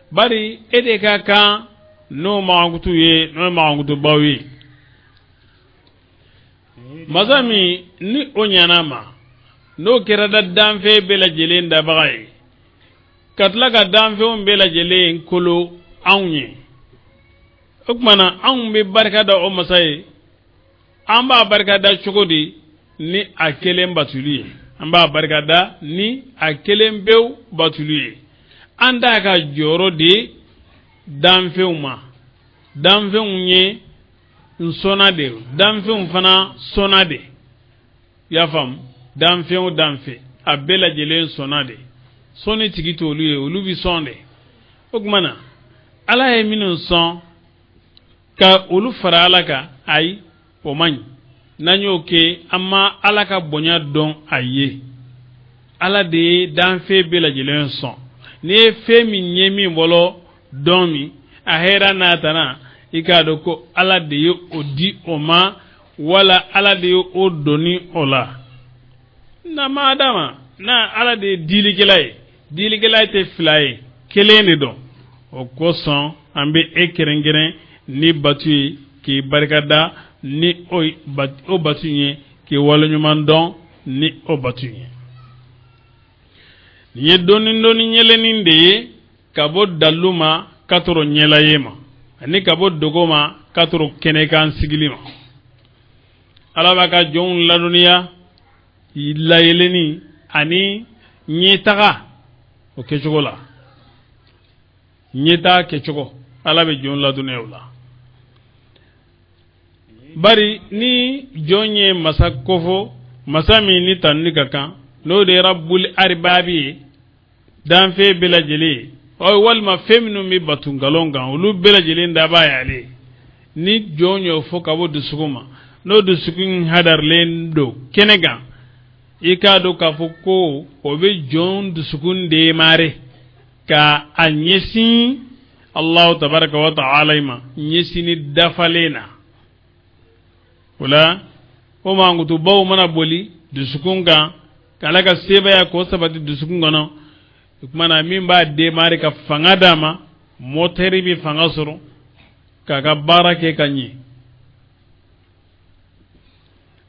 Bari e de ka kan n'o magankutu ye, n'o ye magankutubaw ye. Masa min ni o ɲana ma, n'o kɛra da danfɛn bɛɛ lajɛlen dabaga ye, ka tila ka danfɛnw bɛɛ lajɛlen kolo anw ye, o tuma na anw bɛ barika da o masa ye. An b'a barika da cogo di? Ni a kelen batuli ye. An b'a barika da ni a kelen pewu batuli ye. An t'a ka jɔyɔrɔ di danfɛnw ma. Danfɛnw ye n sɔnna de, danfɛnw fana sɔnna de. I y'a faamu? Danfɛn o danfɛn, a bɛɛ lajɛlen sɔnna de, sɔnni tigi t'olu ye, olu bɛ sɔn de. O tuma na Ala ye minnu sɔn ka olu fara Ala kan, ayi, o man ɲi. N'an y'o kɛ, an ma Ala ka bonya dɔn a ye. Ala de ye danfɛn bɛɛ lajɛlen sɔn. N'i ye fɛn min ye min bolo dɔn min, a hɛrɛ n'a tana, i k'a dɔn ko Ala de ye o di o ma, wala Ala de ye o doni o la. Na ma dama na, Ala de ye dilikɛla ye, dilikɛla tɛ fila ye, kelen de don. O kosɔn an bɛ e kɛrɛnkɛrɛn ni batu ye, k'i barikada ni o batu ye, k'i waleɲuman dɔn ni o batu ye. Nin ye dɔɔni dɔɔni yɛlɛnni de ye ka bɔ dalu ma ka tɔrɔ ɲɛla ye ma, ani ka bɔ dogo ma ka tɔrɔ kɛnɛkan sigili ma. Ala b'a ka jɔnw ladɔnniya layɛlɛnni ani ɲɛtaga o kɛcogo la, ɲɛtaga kɛcogo, Ala bɛ jɔn ladɔnniya o la. Bari ni jɔn ye masa kofɔ, masa min ni tanuni ka kan, n'o de ye Rabbul Arbabi ye, danfɛn bɛɛ lajɛlen ye, walima fɛn minnu bɛ batu nkalon kan, olu bɛɛ lajɛlen dabaa y'ale ye. Ni jɔn y'o fɔ ka bɔ dusukun ma, n'o dusukun hadarilen don kɛnɛ kan, i k'a dɔn k'a fɔ ko o bɛ jɔn dusukun démarrer ka a ɲɛsin Allahu tabaraka wa ta'ala ma ɲɛsinni dafalen na. O la, o mankutubaw mana boli dusukun kan, k'Ala ka sebaaya k'o sabati dusukun kɔnɔ, o tuma na min b'a démarrer ka fanga d'a ma, motɛri bɛ fanga sɔrɔ k'a ka baara kɛ ka ɲɛ.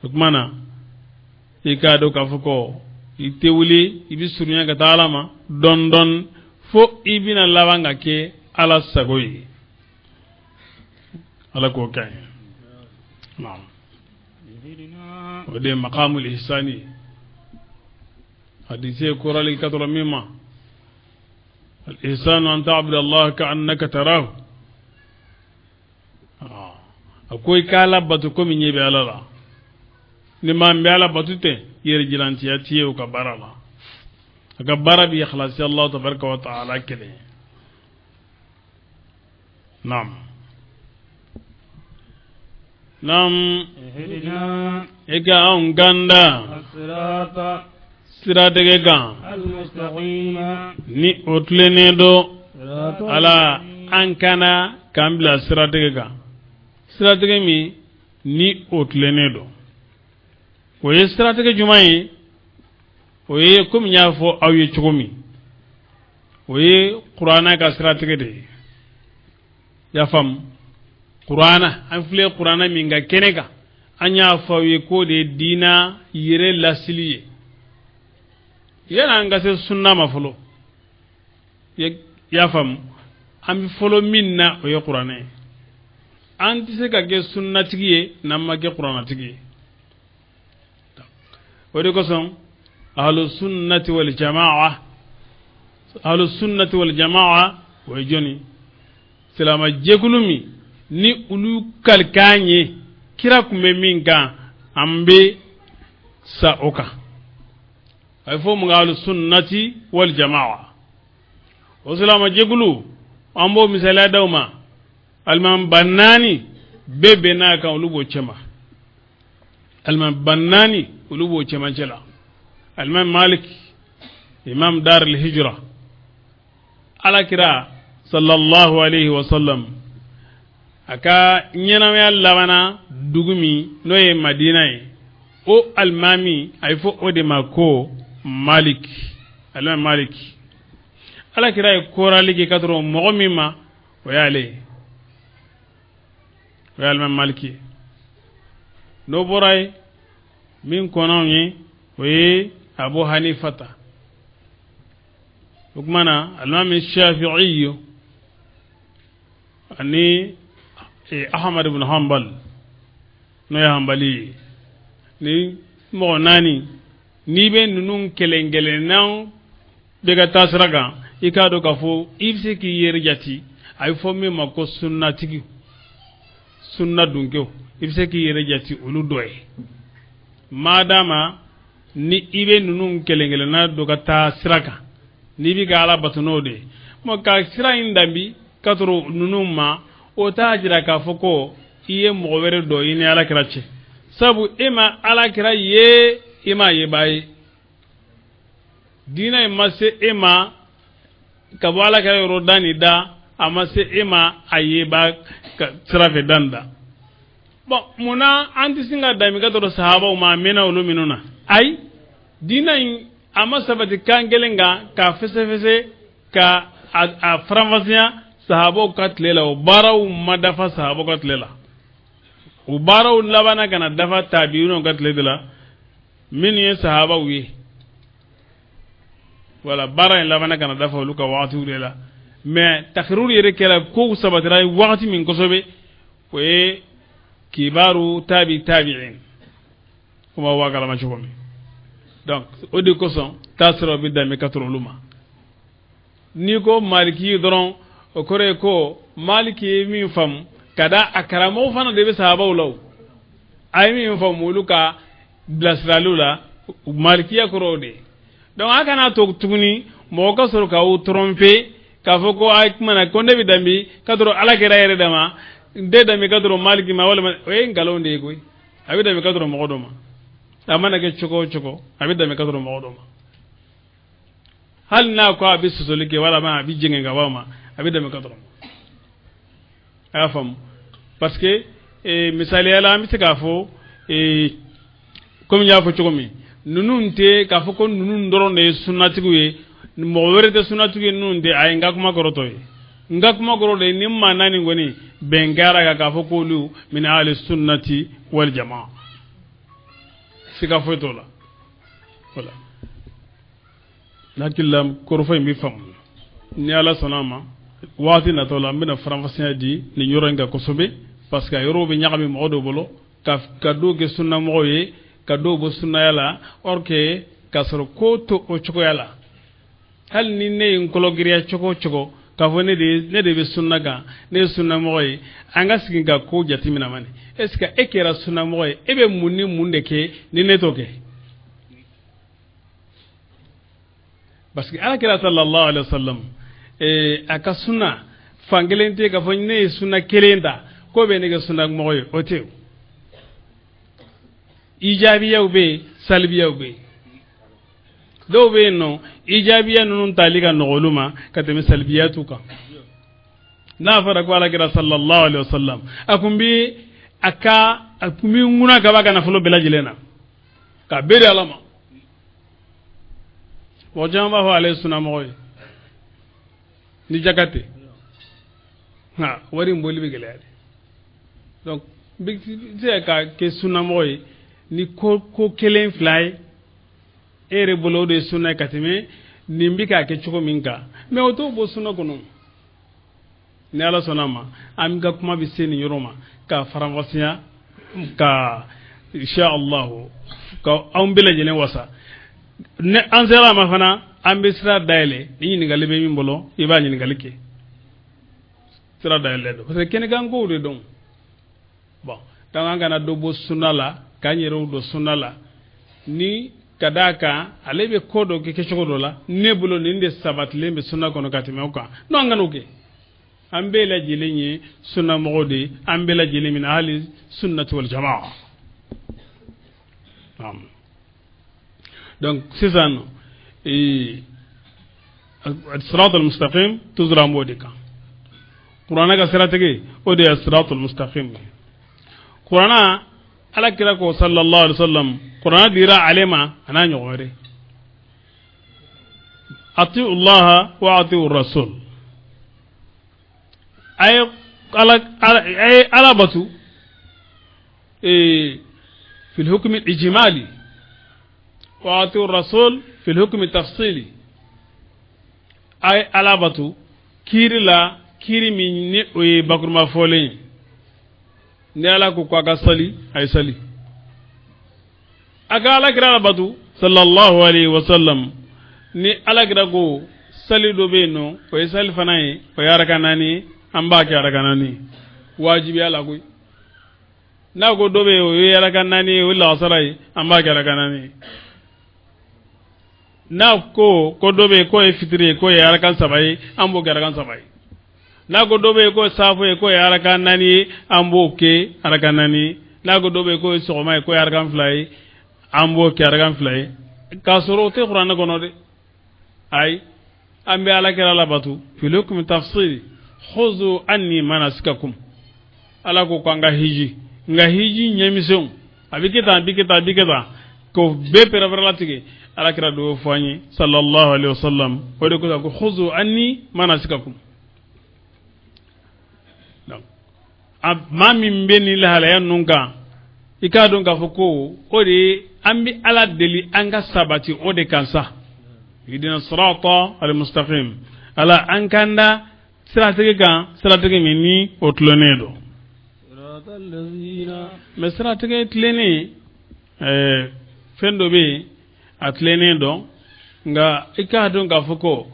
O tuma na i k'a dɔn k'a fɔ ko i tɛ wuli, i bɛ surunya ka taa Ala ma dɔɔni dɔɔni fo i bɛna laban ka kɛ Ala sago ye. Ala k'o kɛ an ye. Naam. O de ye maqamul ihsani ye. Hadisi ye korali ka tɔrɔ min ma, al ihsanu an ta'budu Allah ka annaka tarahu. A ko i k'Ala bato komi ɲɛ bɛ Ala la. Ni maa min bɛ Ala bato ten, yɛrɛ jirantiya t'i ye o ka baara la. A ka baara bɛ ikhlasi Allah tabaraka wa ta'ala kelen ye. Naam. Naam. I ka anw kanda siratigɛ kan ni o tilennen don. Ala, an kana k'an bila siratigɛ kan, siratigɛ min ni o tilennen don. O ye siratigɛ jumɛn ye? O ye komi n y'a fɔ aw ye cogo min, o ye Kuranɛ ka siratigɛ de ye. Y'a faamu, Kuranɛ, an filɛ Kuranɛ min ka kɛnɛ kan, an y'a fɔ aw ye k'o de ye diina yɛrɛ lasili ye. Yanni an ka se sunna ma fɔlɔ, i y'a faamu, an bɛ fɔlɔ min na, o ye Kuranɛ ye. An tɛ se ka kɛ sunnatigi ye n'an ma kɛ Kuranɛtigi ye. O de kosɔn ahlu sunnati wal jamaa, ahlu sunnati wal jamaa, o ye jɔni? Silama jɛkulu min ni olu kalikan ye kira tun bɛ min kan, an bɛ sa o kan. A bɛ fɔ mun ahlu sunnati wal jamaa. O silama jɛkulu, an b'o misaliya d'aw ma. Alimamiba naani bɛɛ bɛnn'a kan, olu b'o cɛma. Alimamiba naani, olu b'o cɛmancɛ la. Alimami Malik, imam dar al hijra, Alakira sallallahu alayhi wa sallam a ka ɲɛnamaya labanna dugu min, n'o ye Madina ye, o alimami, a ye fɔ o de ma ko Malik, alimami Malik. Alakira ye korali kɛ ka sɔrɔ mɔgɔ min ma, o y'ale ye, o ye alimami Maliki ye. N'o bɔra ye, min kɔnɔw ye, o ye Abu Hanifata. O tuma na alimami Shafi'i ani Ahmad ibn Hanbal, n'o ye Hanbali ye. Ni mɔgɔ naani, n'i bɛ ninnu kelen kelenna bɛ ka taa sira kan, i k'a dɔn k'a fɔ i bɛ se k'i yɛrɛ jate, a bɛ fɔ min ma ko sunnatigi, sunna dunkew, i bɛ se k'i yɛrɛ jate olu dɔ ye, maadama ni i bɛ ninnu kelen kelenna dɔ ka taa sira kan, n'i bɛ ka Ala bato n'o de ye. Mɔ ka sira in danbi ka sɔrɔ ninnu ma, o t'a jira k'a fɔ ko i ye mɔgɔ wɛrɛ dɔ i ni Ala kira cɛ, sabu e ma Ala kira ye, i m'a ye baa ye. Diinɛ in ma se e ma ka bɔ Ala kira yɔrɔ da ni da, a ma se e ma a ye ba sira fɛ da ni da. Bon, munna an tɛ sin ka dami ka tɔrɔ sahabaw ma, a mɛnna olu minnu na? Ayi, diinɛ in a ma sabati kan kelen kan k'a fɛsɛfɛsɛ, ka a faranfasiya sahabaw ka tile la. O baaraw ma dafa sahabaw ka tile la. O baaraw labanna ka na dafa tabi'unaw ka tile de la, minnu ye sahabaw ye. Wala baara in labanna ka na dafa olu ka wagatiw de la. Mais takiriru yɛrɛ kɛra, kow sabatira wagati min kosɛbɛ, o ye kibaru tabi tabi'in, kuma waa kalama cogo min. Donc o de kosɔn taasiraw bɛ danbe ka tɔrɔ olu ma. N'i ko Maliki dɔrɔn, o kɔrɔ ye ko Maliki ye min faamu ka da a karamɔgɔ fana de bɛ sahabaw la, o a ye min faamu olu ka bilasiraliw la, malikiya kɔrɔ o de ye. Donc a kana to tuguni mɔgɔ ka sɔrɔ k'aw tromper k'a fɔ ko a kuma na ko ne bɛ danbi ka sɔrɔ Ala kɛra yɛrɛ dama, n tɛ danbi ka sɔrɔ Maliki ma. Walima o ye nkalon de ye koyi. A bɛ danbi ka sɔrɔ mɔgɔ dɔ ma. A mana kɛ cogo o cogo, a bɛ danbi ka sɔrɔ mɔgɔ dɔ ma. Hali n'a ko a bɛ sɔsɔli kɛ walima a bɛ jɛngɛ ka bɔ a ma, a bɛ danbi ka sɔrɔ. A y'a faamu, parce que misaliya la, an bɛ se k'a fɔ komi n y'a fɔ cogo min, ninnu tɛ k'a fɔ ko ninnu dɔrɔn de ye sunnatigiw ye, mɔgɔ wɛrɛ tɛ sunnatigi ye, ninnu tɛ. Ayi, n ka kuma kɔrɔ t'o ye. N ka kuma kɔrɔ de ye ni maa naani kɔni bɛn kɛra kan k'a fɔ k'olu min ahli sunnati wal jamaa, siga foyi t'o la. Voilà, n hakili la kɔrɔfɔ in bɛ faamu. Ni Ala sɔnna a ma, waati natɔ la, n bɛna faranfasiya di nin yɔrɔ in kan kosɛbɛ, parce que a yɔrɔw bɛ ɲagami mɔgɔ dɔw bolo, ka dɔw kɛ sunnamɔgɔw ye, ka dɔw bɔ sunnaya la, or que k'a sɔrɔ ko to o cogoya la. Hali ni ne ye n kɔlɔgiriya cogo o cogo k'a fɔ ne de bɛ sunna kan, ne ye sunnamɔgɔ ye, an ka sigi ka ko jateminɛ mani. Est ce que e kɛra sunnamɔgɔ ye, e bɛ mun ni mun de kɛ ni ne t'o kɛ? Parce que Ala kira sallallahu alaihi wa sallam, a ka sunna fan kelen tɛ k'a fɔ ne ye sunna kelen ta k'o bɛ ne kɛ sunnamɔgɔ ye, o tɛ o. Ijabiyaw bɛ yen, salibiyaw bɛ yen. Dɔw bɛ yen nɔ, ijabiya ninnu tali ka nɔgɔ olu ma ka tɛmɛ salibiyatu kan. N'a fɔra ko Ala kira sallallahu alaihi wa sallam, a kun bɛ a ka a kun bɛ ŋuna ka b'a ka nafolo bɛɛ lajɛlen na k'a bɛɛ di Ala ma. Mɔgɔ caman b'a fɔ ale ye sunnamɔgɔ ye, ni jaka tɛ, nka wari in bɔli bɛ gɛlɛya de. Donc n bɛ se ka kɛ sunnamɔgɔ ye ni ko kelen fila ye e yɛrɛ bolo, o de ye sunna ye ka tɛmɛ nin bɛ k'a kɛ cogo min kan, mais o t'o bɔ sunna kɔnɔ. Ni Ala sɔnna a ma, an ka kuma bɛ se nin yɔrɔ ma ka faranfasiya ka insha Allah ka anw bɛɛ lajɛlen wasa. Ni an sera a ma fana, an bɛ sira dayɛlɛ. Ni ɲininkali bɛ min bolo, i b'a ɲininkali kɛ, sira dayɛlɛ don, parce que kɛnɛkan kow de don. Bon, donc an kana dɔ bɔ sunna la k'an yɛrɛw don sunna la ni ka d'a kan ale bɛ ko dɔ kɛ kɛcogo dɔ la, ne bolo nin de sabatilen bɛ sunna kɔnɔ ka tɛmɛ o kan. Non, an kan'o kɛ. An bɛɛ lajɛlen ye sunnamɔgɔw de ye, an bɛɛ lajɛlen min ahli sunnati wal jamaa. Donc sisan, sirat al-mustaqim, toujours an b'o de kan. Kuranɛ ka siratigɛ, o de ye sirat al-mustaqim. Kuranɛ, Ala kira ko sallallahu alaihi wasallam, kuranɛ dira ale ma a n'a ɲɔgɔn wɛrɛ: atiu Allah wa atiu rasul. A ye Ala, a ye Ala batu fi الحكم الإجمالي وأطيعوا الرسول في الحكم التفصيلي. A ye Ala batu kiiri la, kiiri min ni o ye bakuruma fɔlen ye. Ni Ala ko a ka sali, a ye sali. A ka Ala kira la batu sallallahu alaihi wa sallam. Ni Ala kira ko sali dɔ bɛ yen nɔ, o ye sali fana ye, o ye araka naani ye, an b'a kɛ araka naani ye, wajibiya la koyi. N'a ko dɔ bɛ yen, o ye araka naani ye, o ye lagasara ye, an b'a kɛ araka naani ye. N'a ko ko dɔ bɛ yen k'o ye fitiri ye, k'o ye araka saba ye, an b'o kɛ araka saba ye. N'a ko dɔ bɛ yen k'o ye saafo ye, k'o ye araka naani ye, an b'o kɛ araka naani ye. N'a ko dɔ bɛ yen k'o ye sɔgɔma ye, k'o ye araka fila ye, an b'o kɛ araka fila ye, k'a sɔrɔ o tɛ kuranɛ kɔnɔ dɛ. Ayi, an bɛ Ala kira labatu fil hukmi tafsiri. Khuzu anni manasikakum. Ala ko k'an ka hiji, nka hiji ɲɛmisɛnw, a bɛ kɛ tan, a bɛ kɛ tan, a bɛ kɛ tan, k'o bɛɛ pɛrɛpɛrɛlatigɛ, Ala kira dɔ fɔ an ye sallallahu alaihi wa sallam. O de ko khuzu anni manasikakum. Donc a maa min bɛ nin lahalaya ninnu kan, i k'a dɔn k'a fɔ ko o de ye an bɛ Ala deli an ka sabati o de kan sa. Ihdina sirata al-mustaqim. Ala, an k'an da siratigɛ kan, siratigɛ min ni o tilennen don. Mais siratigɛ tilennen, fɛn dɔ bɛ yen, a tilennen don, nka i k'a dɔn k'a fɔ ko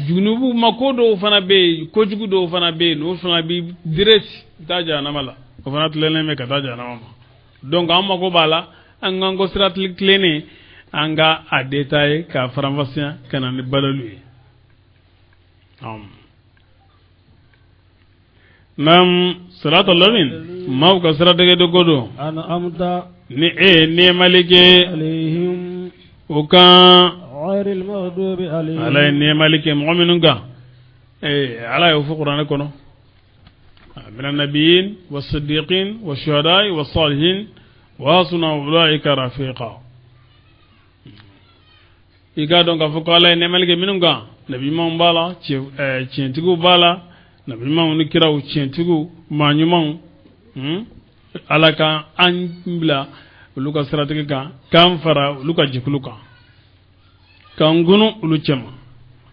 junubu ma ko dɔw fana bɛ yen, kojugu dɔw fana bɛ yen, n'o fana bɛ direct taa jahanama la, o fana tilennen bɛ ka taa jahanama ma. Donc an mako b'a la, an k'an ko sira tilennen, an ka a détaillé k'a faranfasiya ka na ni balalu ye. Naam, sirata ladin, maaw ka siratigɛ de ko don ni e ye nɛɛmali kɛ o kan. Ala ye nɛɛmali kɛ mɔgɔ minnu kan, Ala y'o fɔ kuranɛ kɔnɔ. من النبيين والصديقين والشهداء والصالحين وحسن أولئك رفيقا. I k'a dɔn k'a fɔ ko Ala ye nɛɛmali kɛ minnu kan, nabi ɲumanw b'a la, tiɲɛtigiw b'a la, nabi ɲumanw ni kiraw, tiɲɛtigiw, maa ɲumanw. Ala ka an bila olu ka siratigɛ kan, k'an fara olu ka jɛkulu kan, k'an kunu olu cɛma.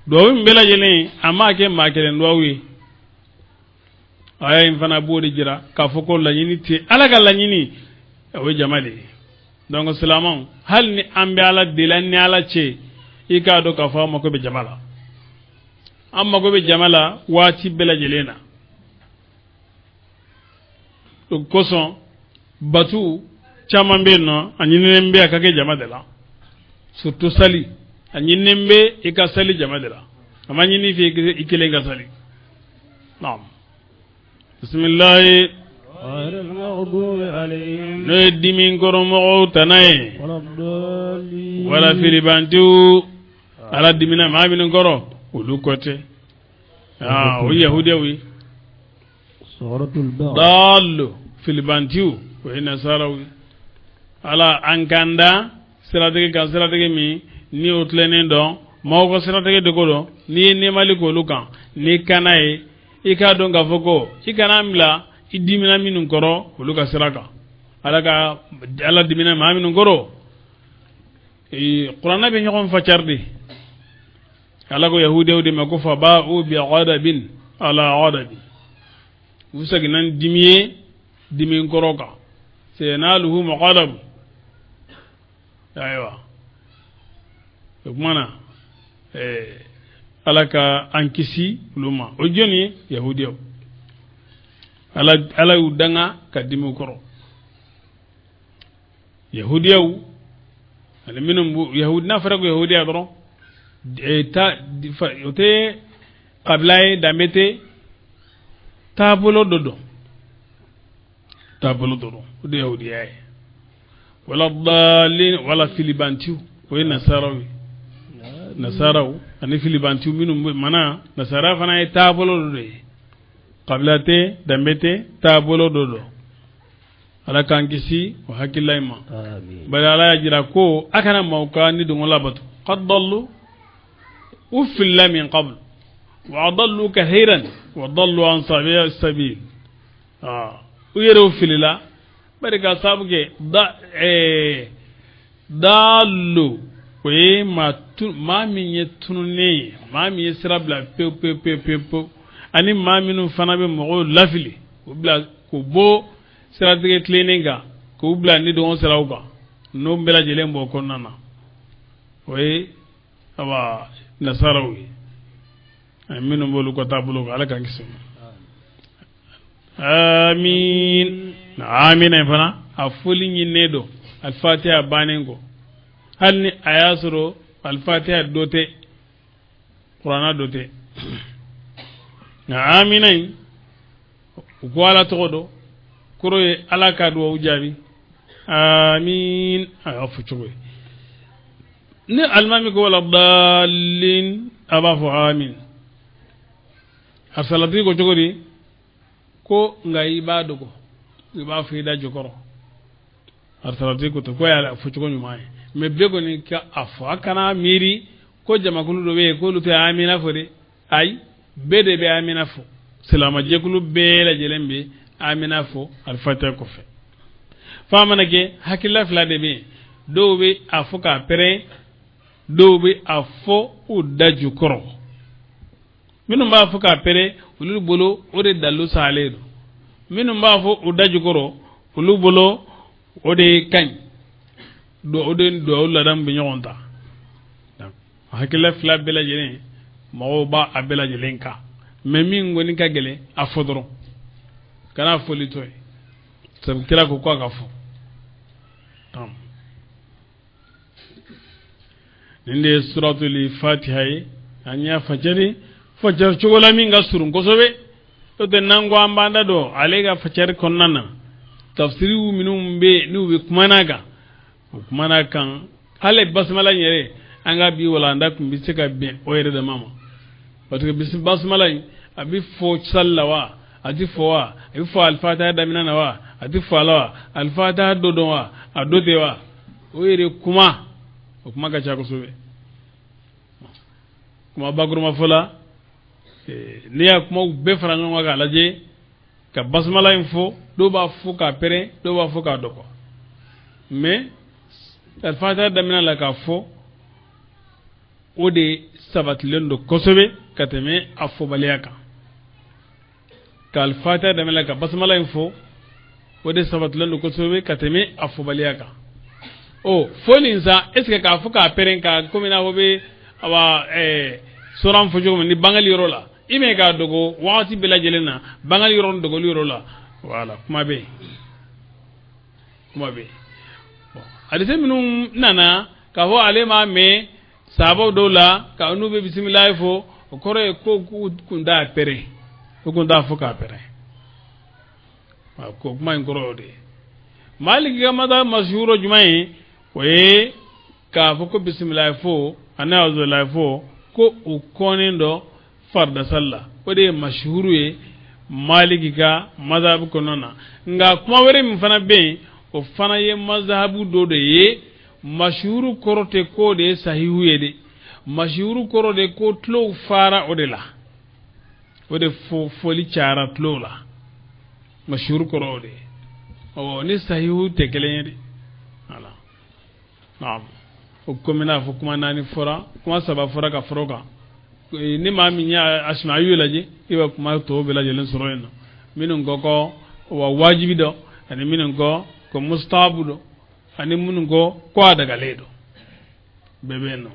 Duwawu in bɛɛ lajɛlen, a m'a kɛ maa kelen duwawu ye. Aya in fana b'o de jira k'a fɔ ko laɲini tɛ Ala ka laɲini, o ye jama de ye. Donc silamɛw, hali ni an bɛ Ala deli, an ni Ala cɛ, i k'a dɔn k'a fɔ an mako bɛ jama la, an mako bɛ jama la waati bɛɛ lajɛlen na. O kosɔn batu caman bɛ yen nɔ, a ɲininen bɛ a ka kɛ jama de la, surtout sali. A ɲininen bɛ i ka sali jama de la, a ma ɲini i fɛ i kelen ka sali. Naam, bisimilahi. N'o ye dimi kɔrɔmɔgɔw tana ye, wala filibantiw, Ala dimina maa minnu kɔrɔ, olu kɔ tɛ, o ye yahudiyaw ye. Dɔɔlu, filibantiw, o ye nasaraw ye. Ala an k'an da siratigɛ kan, siratigɛ min ni o tilennen dɔn, maaw ka siratigɛ de ko dɔn. N'i ye nɛɛmali k'olu kan, n'i kana ye, i k'a dɔn k'a fɔ ko i kana an bila i dimina minnu kɔrɔ, olu ka sira kan. Ala ka Ala dimina maa minnu kɔrɔ, kuranɛ bɛ ɲɔgɔn facari de. Ala ko yahudiyaw de ma ko faba'u bi ghadabin ala ghadabi, u seginna ni dimi ye dimi kɔrɔ kan. Sayanaluhum ghadab. Ayiwa, o tuma na Ala ka an kisi olu ma. O jɔnni ye? Yahudiyaw. Ala y'u danga ka dimi u kɔrɔ, yahudiyaw ani minnu b'u yahudi. N'a fɔra ko yahudiya dɔrɔn, ta o tɛ kabila ye, danbe tɛ, taabolo dɔ don, taabolo dɔ don, o de ye yahudiya ye. Wala dalin, wala filibantiw, o ye nasaraw ye. Nasaraw ani filibantiw minnu bɛ mana, nasara fana ye taabolo dɔ de ye, kabila tɛ, danbe tɛ, taabolo dɔ don. Ala k'an kisi o hakilila in ma. Bari Ala y'a jira ko a kana maaw ka ni dɔngɔ labato. Qad dallu, u filila, min qabl wa adallu kathiran wa dallu an sabil. U yɛrɛw filila, bari ka sababu kɛ da daalu, o ye maa min ye tununnen ye, maa min ye sira bila pewu pewu pewu pewu pewu, ani maa minnu fana bɛ mɔgɔw lafili, k'u bila k'u bɔ siratigɛ tilennen kan, k'u bila ni dɔgɔn siraw kan, n'o bɛɛ lajɛlen b'o kɔnɔna na, o ye awa nasaraw ye, minnu b'olu ka taabolo kan. Ala k'an kisi. Amin. Amina in fana, a foli ɲininen don alifatiha bannen kɔ, hali ni a y'a sɔrɔ alifatiha dɔ tɛ, kuranna dɔ tɛ. Nka amina in, u ko Ala tɔgɔ dɔ kɔrɔ ye Ala ka duwawu jaabi. Amin, a y'a fɔ cogo ye. Ni alimami ko wala dalin, a b'a fɔ amin. A salatigi ko cogo di? Ko nka i b'a dogo, i b'a fɔ i da jukɔrɔ. A salatigi ko ten, ko y'a fɔ cogo ɲuman ye. Mɛ bɛɛ kɔni ka a fɔ, a kana miiri ko jamakulu dɔ bɛ yen k'olu tɛ amina fɔ dɛ. Ayi, bɛɛ de bɛ amina fɔ. Silamɛjɛkulu bɛɛ lajɛlen bɛ amina fɔ alifatiha kɔfɛ. F'a mana kɛ hakilila fila de bɛ yen: dɔw bɛ a fɔ k'a pɛrɛn, dɔw bɛ a fɔ u da jukɔrɔ. Minnu b'a fɔ k'a pɛrɛn, olu bolo o de dalu salen don. Minnu b'a fɔ u da jukɔrɔ, olu bolo o de ka ɲi, o de duwawu ladamu bɛ ɲɔgɔn ta. Hakilila fila bɛɛ lajɛlen, mɔgɔw b'a a bɛɛ lajɛlen kan. Mɛ min kɔni ka gɛlɛn, a fɔ dɔrɔn, kana fɔli to ye, sabu kira ko k'a ka fɔ. Nin de ye suratuli fatiha ye. An y'a facari facari cogo la min ka surun kosɛbɛ. O tɛ n'an ko an b'an da don ale ka facari kɔnɔna na, tafsiriw minnu bɛ yen n'u bɛ kumana kan, u kumana kan. Hali basimala in yɛrɛ, an ka bi walanda tun bɛ se ka bɛn o yɛrɛ dama ma, parce que basimala in, a bɛ fɔ sali la wa? A tɛ fɔ wa? A bɛ fɔ alifatiha daminɛ na wa? A tɛ fɔ a la wa? Alifatiha dɔ don wa? A dɔ tɛ wa? O yɛrɛ kuma, o kuma ka ca kosɛbɛ. Kuma bakuruma fɔ la, n'i y'a kumaw bɛɛ fara ɲɔgɔn kan k'a lajɛ, ka basmala in fɔ, dɔw b'a fɔ k'a pɛrɛn, dɔw b'a fɔ k'a dɔgɔ. Mais alifatiha daminɛ la k'a fɔ, o de sabatilen don kosɛbɛ ka tɛmɛ a fɔbaliya kan. Ka alifatiha daminɛ la ka basmala in fɔ, o de sabatilen don kosɛbɛ ka tɛmɛ a fɔbaliya kan. O fɔli in sa, est ce que k'a fɔ k'a pɛrɛn, ka komi n'a fɔ bɛ awa soran fɔ cogo min ni bangali yɔrɔ la, i mɛ k'a dogo wagati bɛɛ lajɛlen na, bangali yɔrɔ ni dogoli yɔrɔ la, voilà, kuma bɛ yen, kuma bɛ yen. Bon, hadise minnu nana k'a fɔ ale m'a mɛn sahabaw dɔw la ka n'u bɛ bisimilayi fɔ, o kɔrɔ ye ko k'u kun t'a pɛrɛn, u kun t'a fɔ k'a pɛrɛn. Ko kuma in kɔrɔ y'o de ye. Maliki ka mazhabu masuhuru jumɛn ye? O ye k'a fɔ ko bisimilayi fɔ ani awuzulayi fɔ, ko u kɔnnen dɔ faridasali la. O de ye masuhuru ye Maliki ka mazhabu kɔnɔna na. Nka kuma wɛrɛ min fana bɛ yen, o fana ye mazhabu dɔ de ye. Masuhuru kɔrɔ tɛ k'o de ye sahihu ye dɛ. Masuhuru kɔrɔ de ko tulow fara o de la, o de fɔli cayara tulow la. Masuhuru kɔrɔ o de ye. Ɔ ni sahihu tɛ kelen ye dɛ. Voilà, naam. O komi n'a fɔ kuma naani fɔra, kuma saba fɔra ka fara o kan. Ni maa min ye asimayu lajɛ, i bɛ kuma tɔw bɛɛ lajɛlen sɔrɔ yen nɔ. Minnu ko wa wajibi dɔ, ani minnu ko ko mustahabu dɔ, ani minnu ko ko a dagalen dɔ, bɛɛ bɛ yen nɔ.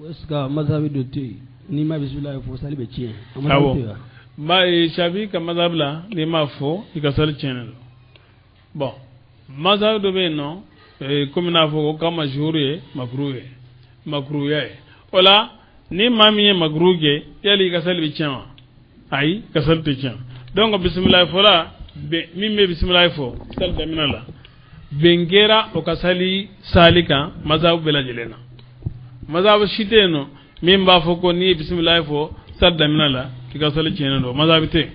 Est ce que mazhabi dɔ tɛ yen, n'i ma bisimilayi fɔ, sali bɛ tiɲɛ? Awɔ, ba Shafi ka mazhabi la, n'i m'a fɔ, i ka sali tiɲɛnen don. Bon, mazhabi dɔ bɛ yen nɔ, komi n'a fɔ ko ka masuhuru ye makuru ye, makuruya ye. O la, ni maa min ye makuru kɛ, yali i ka sali bɛ tiɲɛ wa? Ayi, i ka sali tɛ tiɲɛ. Donc bisimilayi fɔla, min bɛ bisimilayi fɔ sali daminɛ la, bɛn kɛra o ka sali sali kan mazhabu bɛɛ lajɛlen na. Mazhabu si tɛ yen nɔ min b'a fɔ ko n'i ye bisimilayi fɔ sali daminɛ la, k'i ka sali tiɲɛnen don. Mazhabu tɛ yen.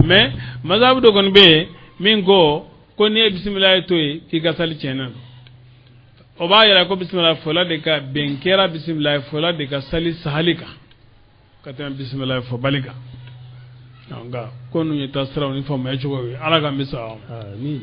Mais mazhabu dɔ kɔni bɛ yen min ko ko n'i ye bisimilayi to yen, k'i ka sali tiɲɛnen don. O b'a yira ko bisimilayi fɔla de ka bɛn kɛra bisimilayi fɔla de ka sali sahali kan ka tɛmɛ bisimilayi fɔbali kan. Nka ko ninnu ye taasiraw ni faamuya cogo ye. Ala k'an bɛ sababa ma. Amin.